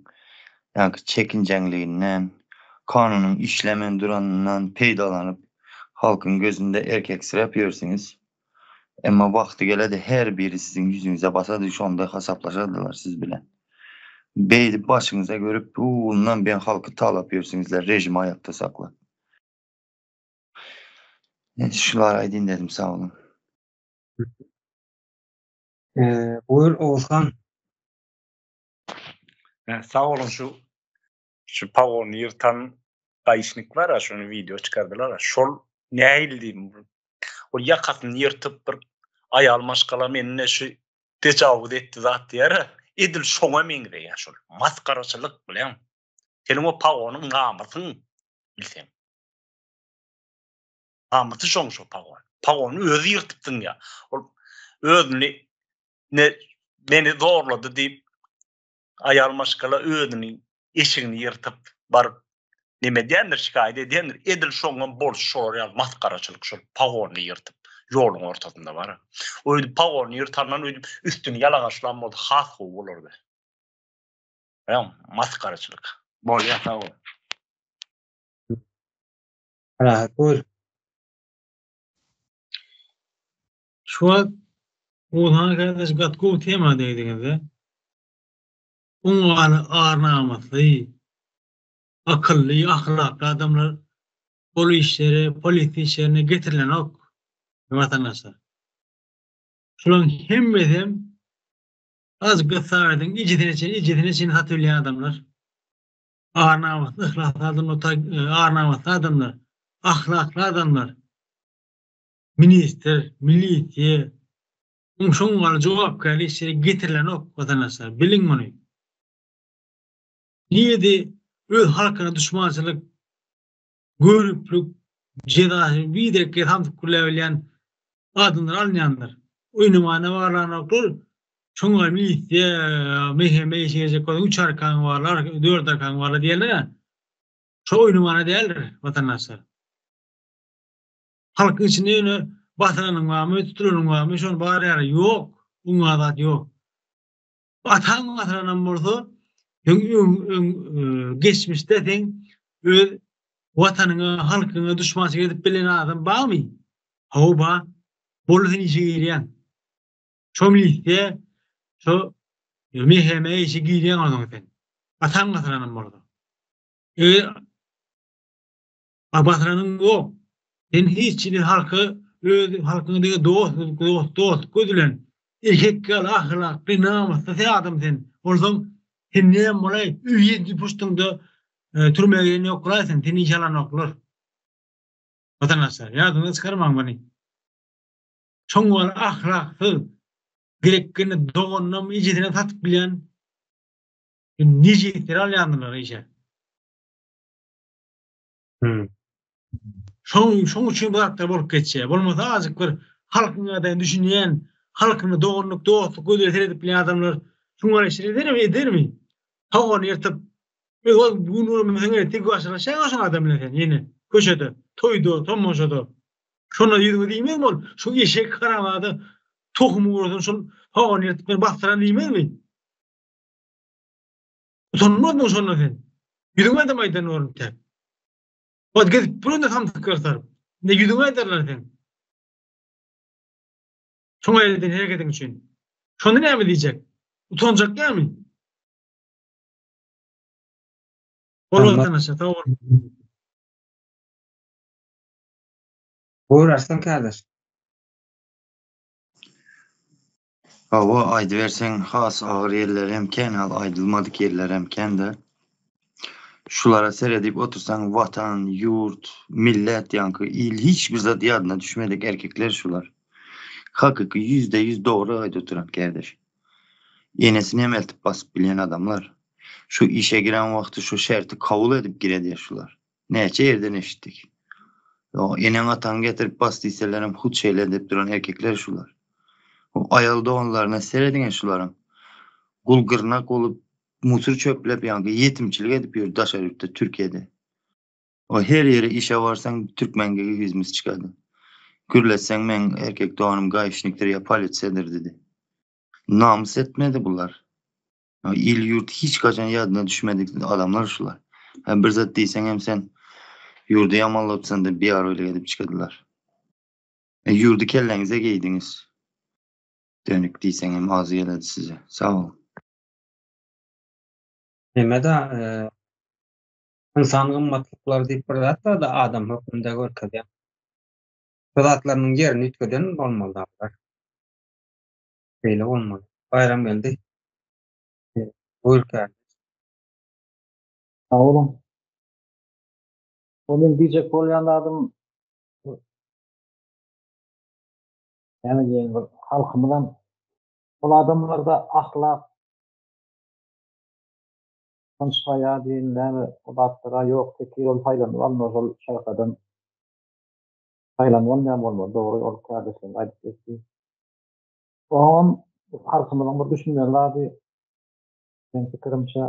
ýaňky çekinjeňliginden, kanunyň işlemän duranyndan peýdalanyp halkyň gözünde erkeksiräp ýörsüňiz. Emma wagty geledi her biri siziň ýüzüňize basady şonda hasaplaşardylar siz bilen. Beýdip başyňyza görüp undan ben halky talap ýörsüňizler rejimi aýakda saklap. Neyse şulary aýdyn dedim sag boluň. Buyur Oguzhan. Sag boluň şu şu pagony ýyrtan gaýyşnik bar-a şony wideo çykardylar-a şol nähili diýdim Ol ýakasyny ýyrtyp bir aýal maşgala meni şu tejawuz etdi zat diýer-ä. Edil şoňa meňzeýär şol. Masgaraçylyk bilen. Seniň o pagonyň namysyň bilseň. Namysy şoň şo pagon. Pagony özi ýyrtyp zyňýar. Ol özüni ne meni zorlady diýip aýal maşgala özüni eşigini ýyrtyp baryp neme edýändir, şikaýat edýändir. Edil şoňam bolşy şolar ýaly masgaraçylyk şol pagonyny ýyrtyp ýoluň ortasynda bar. Öýdüp pagonyny ýyrtandan öýdüp üstüni ýalaňaçlan bolsa has gowy bolardy. Ýa masgaraçylyk. Bolýar sag bol. Rahat bol. Şu wagt Oguzhan kardeş gaty gowy tema degdiňizde. Oňňaly ar-namysly, akylly, ahlakly adamlar ol işlere, polisiýa işlerine getirilenok, watandaşlar. Şularyň hemmesem azajyk gyssap ediň, ejesine çenli, ejesine çenli satyp bilýän adamlar. Ar-namysly, yhlasly adamlar, ar-namysly adamlar, ahlakly adamlar. Ministr, milisiýa, Şoň ýaly jogapkärli işlere getirilenok watandaşlar. Biliň muny. Nirede öz halkyna duşmançylyk, göriplik, jezasy biderek samsyk gürläbilýän adamlar alynýandyr. Oýnamana barlanoklar. Şoň ýaly milisiýa, MHM işe girjek bolsaň üç arkaň barlar, dört arkaň barlar diýerler-ä. Şo oýnamana däldir watandaşlar. Halkyň içinde ýöne basylanyň barmy, tutulanyň barmy, şony bar ýaly ýok. Oňa zat ýok. Ataň basylanam bolsa, öň öň öň geçmişde sen öz watanyňa, halkyňa duşmançylyk edip bilen adam barmy? Hawa bar. Boldy sen işe girýäň. Şo milisiýa, şo MHM işe girýäň onsoň sen. Ataň basylanam bolsa. Eger A batyranyň ýok. Sen hiç hili halka öz halkyňa diňe dost dost dost göz bilen erkek ýaly ahlakly namysly sen adam sen bolsaň sen näme bolaý öýe puştuňda türmä giren ýok bolaý sen seni işe alanoklar. Watandaşlar ýadyňyzdan çykarmaň muny. Şoň ýaly ahlaksyz gerekgini doganynam ejesinem satyp bilýän nejisleri alýandyrlar işe. Hmm. Şoň, şoň üçin bu zatlar bolup geçýär. Bolmasa azajyk bir halkyň ýagdaýyna düşünýän, halkyna doganlyk, dostluk gözi bilen seredip bilýän adamlar şuňa işler edermi, edermi? Togany ýyrtyp, öz ol gün görmeseň ertir garşylaşýaň şoň adam bilen sen ýene köçede, toýda, tomaşada. Şonda ýüzüňe diýmezmi ol, şu eşek haramzada tohumy gurasyn şol togany ýyrtyp meni basdyran diýmezmi? Utanmazmyň şonda sen? Ýüzüňe adam aýdan orun täk. Ot gezip duranda samsyklar saryp. Indi ýüzüňe aýdarlar seň. Şoňa eden hereketiň üçin. Şonda näme diýjek? Utanjak dälmi? Bol watanaşa, sag bol. Buyur Arslan kardeş. Hawa, aýdyberseň has agyr ýerleri hem kän, hal aýdylmadyk ýerleri hem kän-de. Şulara seredip otursaň watan, ýurt, millet ýaňky il hiç bir zat ýadyna düşmedik erkekler şular. Hakyky 100% dogry aýdyp oturan kärdeş. Enesini hem eltip basyp bilýän adamlar. Şu işe giren wagty şu şerti kabul edip giredýär şular. Näçe ýerden eşitdik. Ýok, eneň ataň getirip bas diýselerem hut şeýle edip duran erkekler şular. O aýal doganlaryna serediňä şularyň. Gul gyrnak bolup musur çöplep ýaňky ýetimçilik edip ýör daşary ýurtda Türkiýede. O her ýere işe barsaň türkmen gegi ýüzümiz çykady. Gürletseň meň erkek doganym gaýyşnikdir ýa polisiýadyr didi. Namys etmedi bular. Il ýurt hiç haçan ýadyna düşmedik adamlar şular. Ha bir zat diýseň hem sen ýurdy ýamanlapsyň diýip biaroýlyk edip çykadylar. E, ýurdy kelläňize geýdiňiz. Dönük diýseň hem az geledi size. Sag boluň. Neme-da, e, ynsan gymmatlyklary diýip bir zat bar-da adam hökmünde görkezýän. Şu zatlarynyň ýerini üýtgeden bolmaly zatlar. Beýle bolmaly. Baýramgeldi. Buyur kardeş. Sag boluň. O men diýjek bolýan zadym näme diýeýin bir halkymyzam ol adamlarda ahlak utanç haýa diýen näme o zatlara ýok tekir ol saýlanyp alynma şol şarkadan saýlanyp alynýan bolmaly dogry ol kardeşlerimiz aýdyp geçdi. Oňam halkymyzyň bir düşünmeli zady, meň pikirimçe,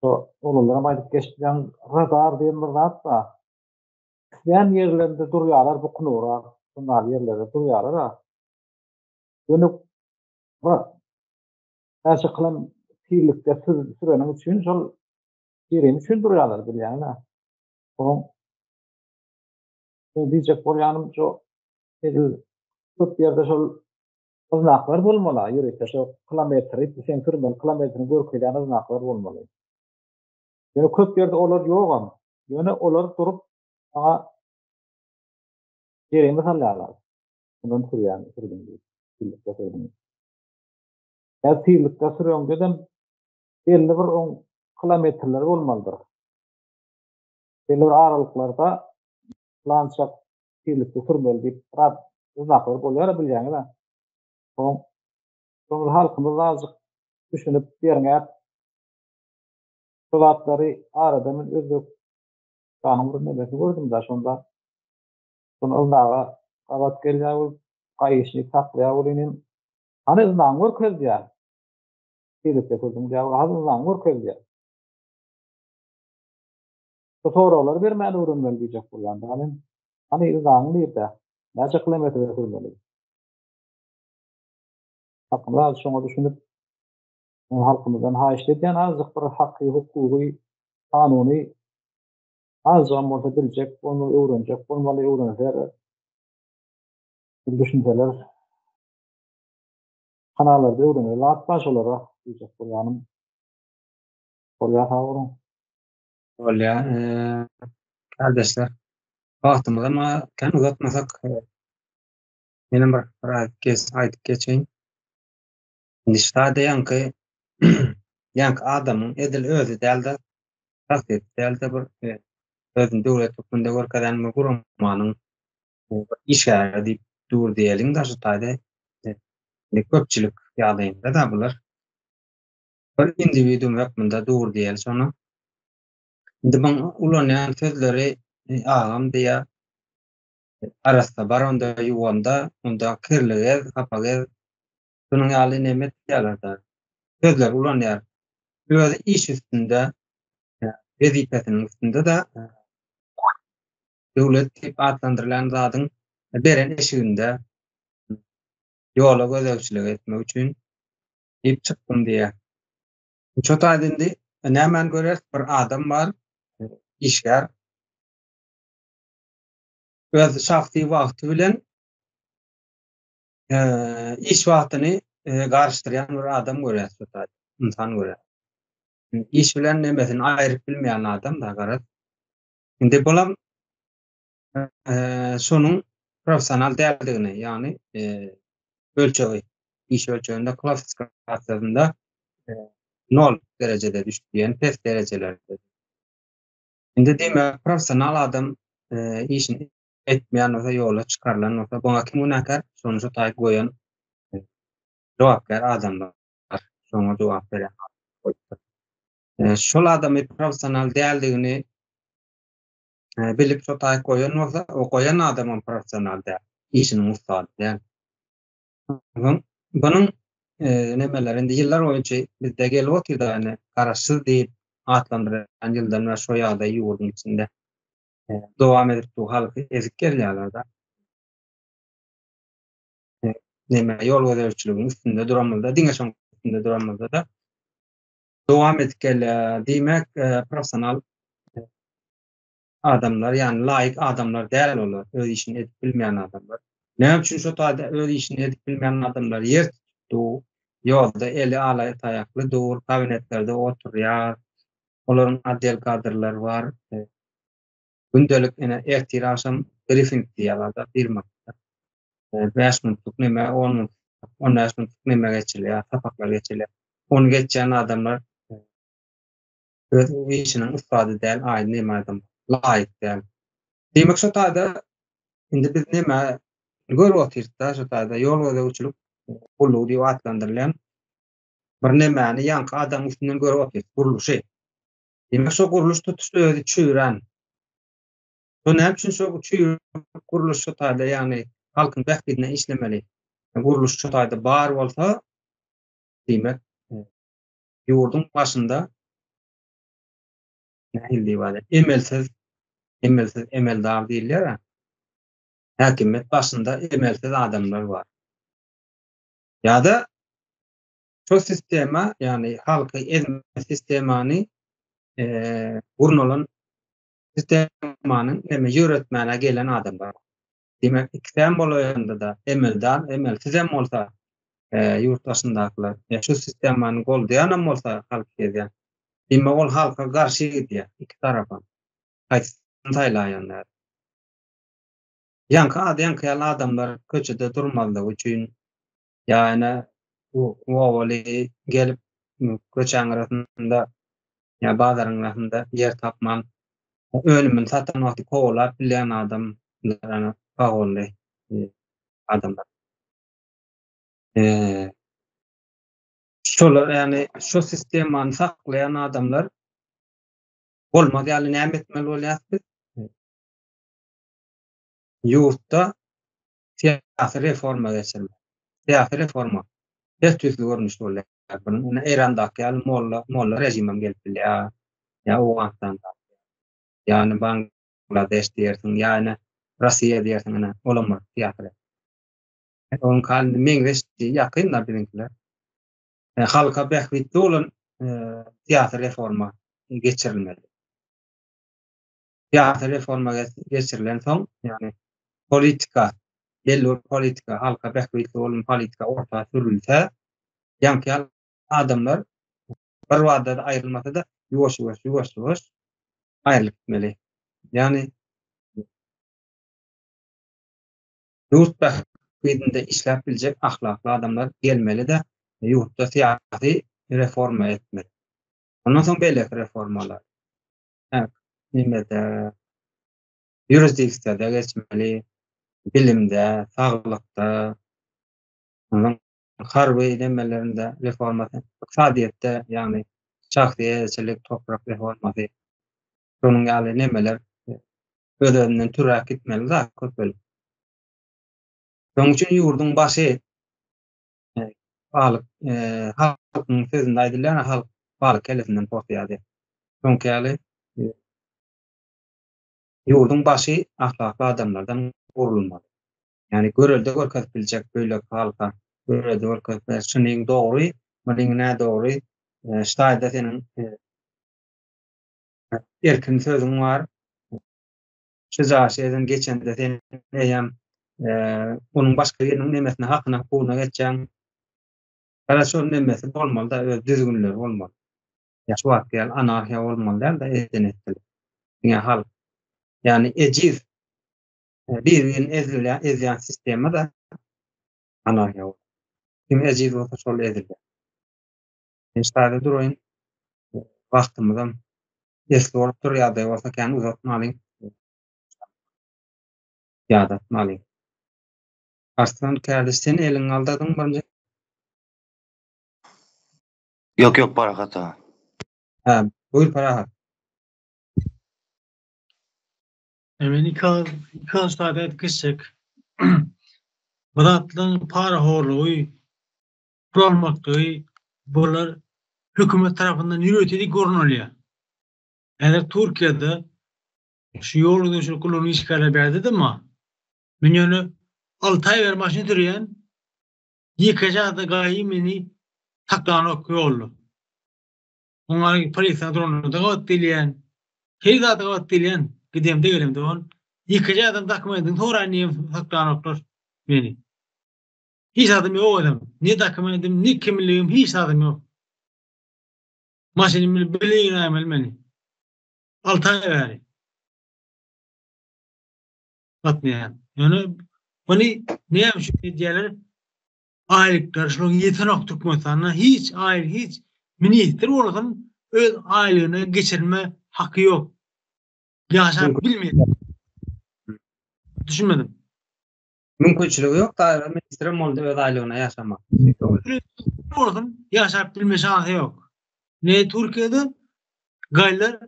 şo oglanlaram aýdyp geçdiler, radar diýen bir zat bar. Islän ýerlerinde durýarlar bukunurak, şunal ýerlerde durýarlar-a. Ýöne bir näçe kylan tizlikde süreniň üçin şol ýerini üçin durýarlar bilýäňmi? Oň men diýjek bolýanym şo Edil köp ýerde şol yznaklar bolmaly, ýörite şo kilometri, sen sürmeli kilometrini görkezýän yznaklar bolmaly. Ýöne köp ýerde olar ýogam. Ýöne olar durup saňa jerime salýarlar. Mundan sürýän, sürdüň diýip, tizlikde sürdüň. Ýa tizlikde süreňde-de belli bir oň kilometrleri bolmalydyr. Belli bir aralyklarda plança tizlikde sürmeli diýip biraz yzaklar bolýar bilýäňiz-ä. Soň soňra halkymyz azajyk düşünip, derňäp şu zatlary arada men Özbegistanyň bir nemesini gördüm-de şonda şony yznaga gabat gelýär bolup, gaýyşnik saklaýar welin hany yznagyňy görkez diýýär. Tizlikde sürdüň diýýär, hany yznagyňy görkez diýýär. Şu soraglary bermäni öwrenmeli diýjek bolýan da men. Hany yzaňy nirde? Näçe kilometrde sürmeli? Halkymyz az şoňa düşünip, men halkymyzdan haýyşt edýän azajyk bir haky, hukugy, kanuny azajygam bolsa biljek bolmaly, öwrenjek bolmaly, öwrenseler, bir düşünseler kanallarda öwrenmeli zat bar şolara diýjek bolýanym. Bolýar sag boluň. Bolýar. Kardeşler, wagtymyzy ama kän uzatmasak, menem bir biraz geç aýdyp geçeýin. Indi şada ýaňky ýaňky adamyň edil özi däl-de, şahsyýeti däl-de bir özüni döwlet hökmünde görkezen bir guramanyň bir işgäri diýip dur diýeliň daşy taýda. Indi köpçülik ýagdaýynda-da bular. Bir indiwiduum hökmünde dur diýeli şona. Indi muň ulanýan sözleri agam diýýär. Arassa bar onda ýuwanda, onda kirli gez, hapa gez. Şunuň ýaly neme etýärler-de. Sözleri ulanýar. Özi iş üstünde, wezipesiniň üstünde-de döwlet diýip atlandyrylýan zadyň beren eşiginde ýola gözegçilik etmek üçin diýip çykdym diýýär. Şo taýda indi nämäni görýäris? Bir adam bar, işgär. Öz şahsy wagty bilen iş wagtyny garyşdyrýan bir adam görýäs şu taýda, ynsan görýäs. Iş bilen nemesini aýryp bilmeýän adam da garaz. Indi bulam şonuň professional däldigini, ýagny ölçegi, iş ölçeginde klassifikasiýasynda nol derejede düşdi diýen pes derejelerde. Indi diýmek, professional adam işini etmeýän bolsa, ýola çykarylan bolsa, buňa kim günäkär? Şony şu taýy goýan jogapkär adamlar, şoňa jogap berýän goýupdyr. Şol adamy professional däldigini bilip şo taýy goýan bolsa, o goýan adamam professional däl, işiniň ussady däl. Bunuň nemeleri indi ýyllar boýunça bizde gelip otyr-da, indi garaşsyz diýip atlandyrýan ýyldan bäri şo ýagdaý ýurduň içinde dowam edip dur, halky ezip gelýärler-de. Neme ýol gözegçiligiň üstünde duramyzda, diňe şoň üstünde duramyzda-da dowam edip gelýär. Diýmek, professional adamlar, ýagny laýyk adamlar däl olar, öz işini edip bilmeýän adamlar. Näme üçin şo taýda öz işini edip bilmeýän adamlar ýer tutdy, ýolda eli ala taýakly dur, kabinetlerde oturýar, olaryň otdel kadrlary bar. Gündelik ine ertir agşam brifing diýýärler-de firmada. 5 minutlyk neme, 10 minut, 15 minutlyk neme geçilýär, sapaklar geçilýär. Ony geçýän adamlar öz işiniň ussady däl, aýdy neme aýdam, laýyk däl. Diýmek şo taýda indi biz neme görüp otyrys-da, şo taýda ýol gözegçilik gullugy diýip atlandyrylýan bir nemäni ýaňky adamyň üstünden görüp otyrys, gurluşy. Diýmek şo gurluş tutuş özi çüýrän. Şo näme üçin şo çüýrük gurluş şo taýda, ýagny halkyň bähbidine işlemeli gurluş şo taýda bar bolsa, diýmek ýurduň başynda nähili diýip aýdaýyn, emelsiz, emelsiz emeldar diýilýär-ä. Häkimiýet başynda emelsiz adamlar bar. Ýa-da şo sistema, ýagny halky ezme sistemany gurnalan sistemanyň neme ýöretmäne gelen adamlar. Diýmek, ikisem bolaýanda-da, emeldar, emelsizem bolsa, ýurt daşyndakylar, ýa şu sistemany goldaýanam bolsa halk gezýän. Diýmek, ol halka garşy gidýär, iki tarapam. Haýsysyny saýlaýan däl. Ýaňky ady ýaňky ýaly adamlar köçede durmazlygy üçin, ýa ene obaly gelip köçäň gyrasynda ýa bazaryň gyrasynda ýer tapman önümini satan wagty kowalap bilýän adam ýa pagonly adamlar. Şolar ýagny şu sistemany saklaýan adamlar bolmaz ýaly näme etmeli bolýas biz? Ýurtda syýasy reforma geçirmek. Syýasy reforma her tüýsli görnüşde bolýar. Bunuň ine Eýrandaky ýaly molla, molla režimem gelip bilýär. Ýa Owganystanda. Ýagny Bangladeş diýersiň, ýa ine Russiýa diýersiň ine olam bir syýasy reforma. Onuňka indi meňzeş ýakyn-da biziňkiler. E, halka bähbitli bolan e, syýasy reforma geçirilmeli. Syýasy reforma geçirilensoň, ýagny politika, belli bir politika, halka bähbitli bolan politika orta sürülse, ýaňky ýaly adamlar bir bada aýrylmasa-da, ýuwaş-ýuwaş, ýuwaş-ýuwaş aýrylyp gitmeli. Ýagny ýurt bähbidinde işläp biljek ahlakly adamlar gelmeli-de, ýurtda syýasy reforma etmeli. Ondan soň beýleki reformalar. Nemede ýurisdiksiýada geçmeli, bilimde, saglykda, onuň harby nemelerinde reformasy, ykdysadyýetde, ýagny şahsy eýeçilik, toprak reformasy, şonuň ýaly nemeler öz-özünden türäp gitmeli zat köpelip. Şonuň üçin ýurduň başy balyk halkyň sözünde aýdylýar, halk balyk kellesinden gorkýar diýip. Şoňky ýaly ýurduň başy ahlakly adamlardan gurulmaly. Ýagny görelde görkezip biljek beýleki halka görelde görkezip biljek şunyň dogry, munyň nädogry, şu taýda seniň erkin sözüň bar. Şu jaşeden geçende sen eýýäm onuň başga biriniň nemesine hakyna hukugyna geçýäň. Gara şol nemesi bolmaly-da, öz düzgünleri bolmaly. Ýa şu wagtky ýaly anarhiýa bolmaly däl-de, eden etdilik. Diňe halk. Ýagny ejiz bir-birini ezilýän, ezýän sistema-da anarhiýa bolýar. Kim ejiz bolsa şol ezilýär. Men ştaýda duraýyn. Wagtymyzam esli bolupdyr, ýagdaý bolsa kän uzatmalyň. Ýadatmalyň. Arslan kardeş sen eliňi aldadyň birinji. Ýok ýok Parahat aga. Hä, buýur Parahat. Men iki agyz, iki agyz zat aýdyp geçjek. Bu zatlaryň parahorlugy, pul almaklygy bular hökümet tarapyndan ýörite gurnalýar. Häzir Türkiýede şu ýol gözegçilik gullugynyň işgärleri bärde-de ma. Men ýöne 6 aý bäri maşyn sürýän, ýekeje ada gaýy meni saklanok ýolda. Oňa polisiýa duranda gabat gelýän, her zada gabat gelýän, gidemde gelemde ol ýekeje adam dokumentini soraýyn diýen saklanoklar meni. Hiç zadym ýok özem. Ne dokumentim, ne kimligim, hiç zadym ýok. Maşynym bilen bile ýöräýmeli meni. 6 aý bäri. Gatnaýan. Ýöne muny näme üçin edýärler? Aýlyklar şolaryň ýetenok Türkmenistanda. Hiç aýlyk, hiç ministr bolsun öz aýlygyna geçirme haky ýok. Ýaşap bilmeýär. Düşünmedim. Mümkinçiligi ýok daýra ministrem boldy öz aýlygyna ýaşamak. Bolsun ýaşap bilme şansy ýok. Ne Türkiýede gaýlar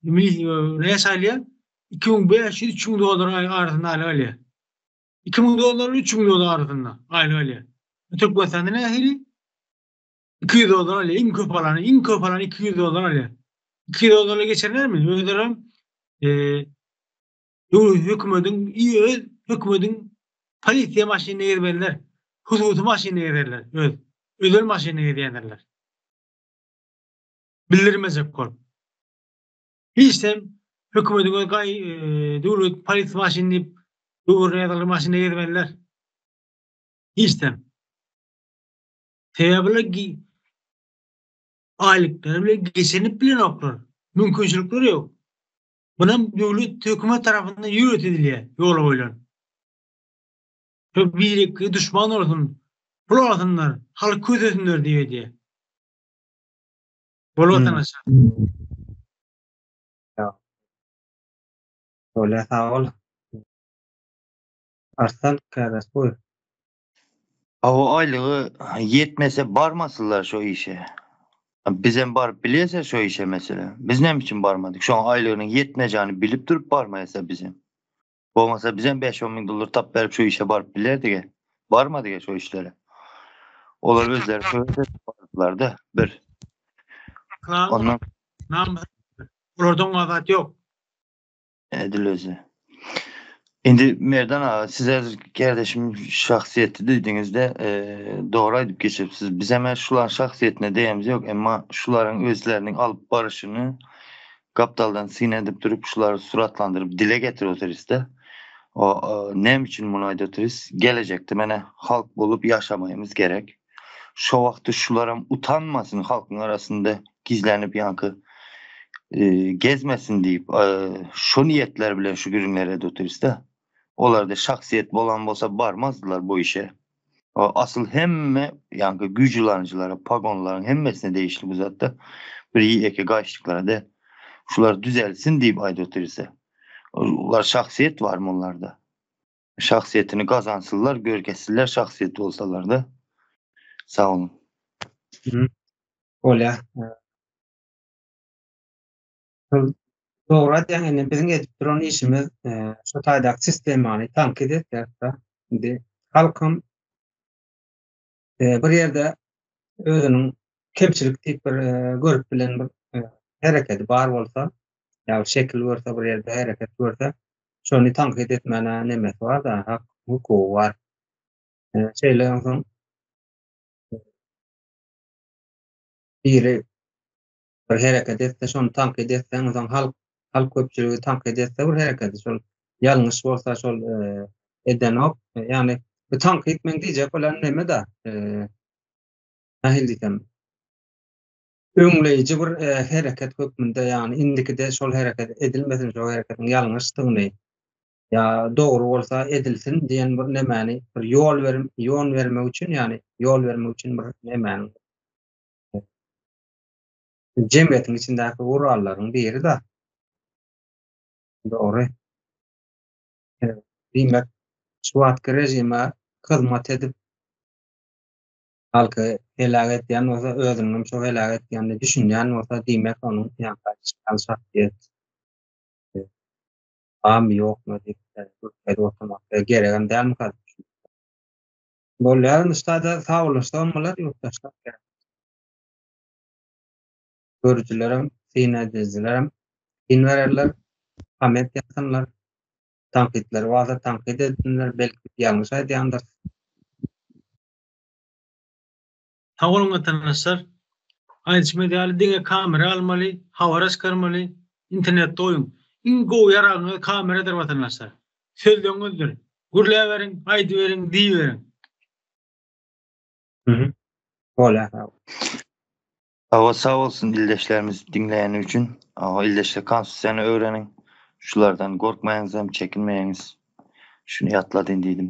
näçe alýar? 2500 3000 dollar arasynda aýlyk alýar. 2000 dollar 3000 dollar arasynda aýlyk alýar. Türkmenistanda nähili? 200 dollar alýar. Iň köp alany, iň köp alany 200 dollar alýar. 200 dollarla geçirermi? Özlerem Hökümediň öz hökümediň polisiýa maşynyna gezmezler. Hususy maşynyna gezerler. Öz özel maşynyna gezýändirler. Bildirmejek bolup. Hiç hem hökümediň öz gaý e, döwlet polisiýa maşyny diýip döwrüne ýazylan maşynyna gezmezler. Hiç hem. Sebäbi aýlyklary bilen geçinip bilenoklar. Mümkinçilikleri ýok. Bunam döwlet hökümet tarapyndan ýöret edilýär, ýola goýlan. Şo birek duşman bolsun, pul alsynlar, halk kösesinler diýip edýär. Bol watandaşlar. Bolýar, sag bol. Arslan kardeş buyur. Hawa aýlygy ýetmese barmasynlar şo işe. Bizem baryp bilýäs şo işe meselem. Biz näme üçin barmadyk? Şoň aýlygynyň ýetmejagini bilip durup barmaýasa bizem. Bolmasa bizem 5-10 müň dollar tap berip şo işe baryp bilerdik. Barmadyk şo işlere. Olar özleri höwes edip bardylar-da bir. Ondan Olardan azat ýok. Edil özi. Indi Merdan aga siz häzir kardeşim şahsyýeti diýdiňizde e, dogry aýdyp geçipsiz. Biz hem şularyň şahsyýetine degemiz ýok, emma şularyň özleriniň alyp baryşyny gapdaldan syn edip durup şulary suratlandyryp dile getirip otyrys-da. O näme üçin muny aýdyp otyrys? Gelejekde mene halk bolup ýaşamaýymyz gerek. Şo wagtda şularam utanmasyn halkyň arasynda gizlenip ýaňky e, gezmesin diýip e, şo niýetler bilen şu gürrüňleri edip otyrys-da. Olarda şahsyýet bolan bolsa barmazdylar bu işe. O asyl hemme ýaňky güýç ulanyjylara, pagonlaryň hemmesine degişli bu zatda. Bir ýeke gaýyşlyklara da şular düzelsin diýip aýdyp otyrys. Olar şahsyýet barmy onlarda? Şahsyýetini gazansynlar, görkezsinler şahsyýet bolsalar-da. Sag boluň. Bolýar. Şol dogry aýdýaň, indi biziň edip duran işimiz e, şu taýdaky sistemany tankyt etmek-de. Indi halkam e, bir ýerde özüniň kemçilik diýip bir e, görüp bilen bir hereketi bar bolsa, ýa şekil görse bir ýerde hereket görse, şony tankyt etmäne nemesi bar-da, hak hukugy bar. Şeýle onsoň biri bir hereket etse, şony tankyt etseň, onsoň halk halk köpçüligi tankyt etse bir hereketi şol. Ýalňyş bolsa şol edenok. Ýagny bu tankyt meň diýjek bolan neme-de, nähili diýsem, öňleýji bir hereket hökmünde, ýagny indikide şol hereket edilmesin, şol hereketiň ýalňyşdygyny ýa dogry bolsa edilsin diýen bir nemäni bir ýol berim ýon bermek üçin, ýagny ýol bermek üçin bir nemäniň jemgyýetiň içindäki gurallaryň biri-de. Dogry. Diýmek, şu wagtky režime hyzmat edip halky heläk edýän bolsa, özüniň hem şo heläk etýänine düşünýän bolsa, diýmek, onuň ýa-da çykan şahsyýet barmy, ýokmy diýip görkezip oturmak geregem dälmika diýip. Bolýar, indi sag bolar ýurtdaşlar. Görüjilerem, syn edijilerem syn bererler, komment ýazsynlar. Tankytlary bolsa tankyt etsinler, belki ýalňyş aýdýandyrys. Sag boluň watandaşlar. Aýdyşymyz ýaly diňe kamera almaly, habara çykarmaly, internetde goýuň. Iň gowy ýaragyňyz kameradyr watandaşlar. Sözleňizdir. Gürläberiň, aýdyberiň, diýiberiň. Mhm. Bolýar sag bol. Hawa sag bolsun ildeşlerimiz diňleýäni üçin. Hawa ildeşler konstitusiýany öwreniň. Şulardan gorkmaýaňyzam çekinmeýäňiz. Şuny ýatladyn diýdim.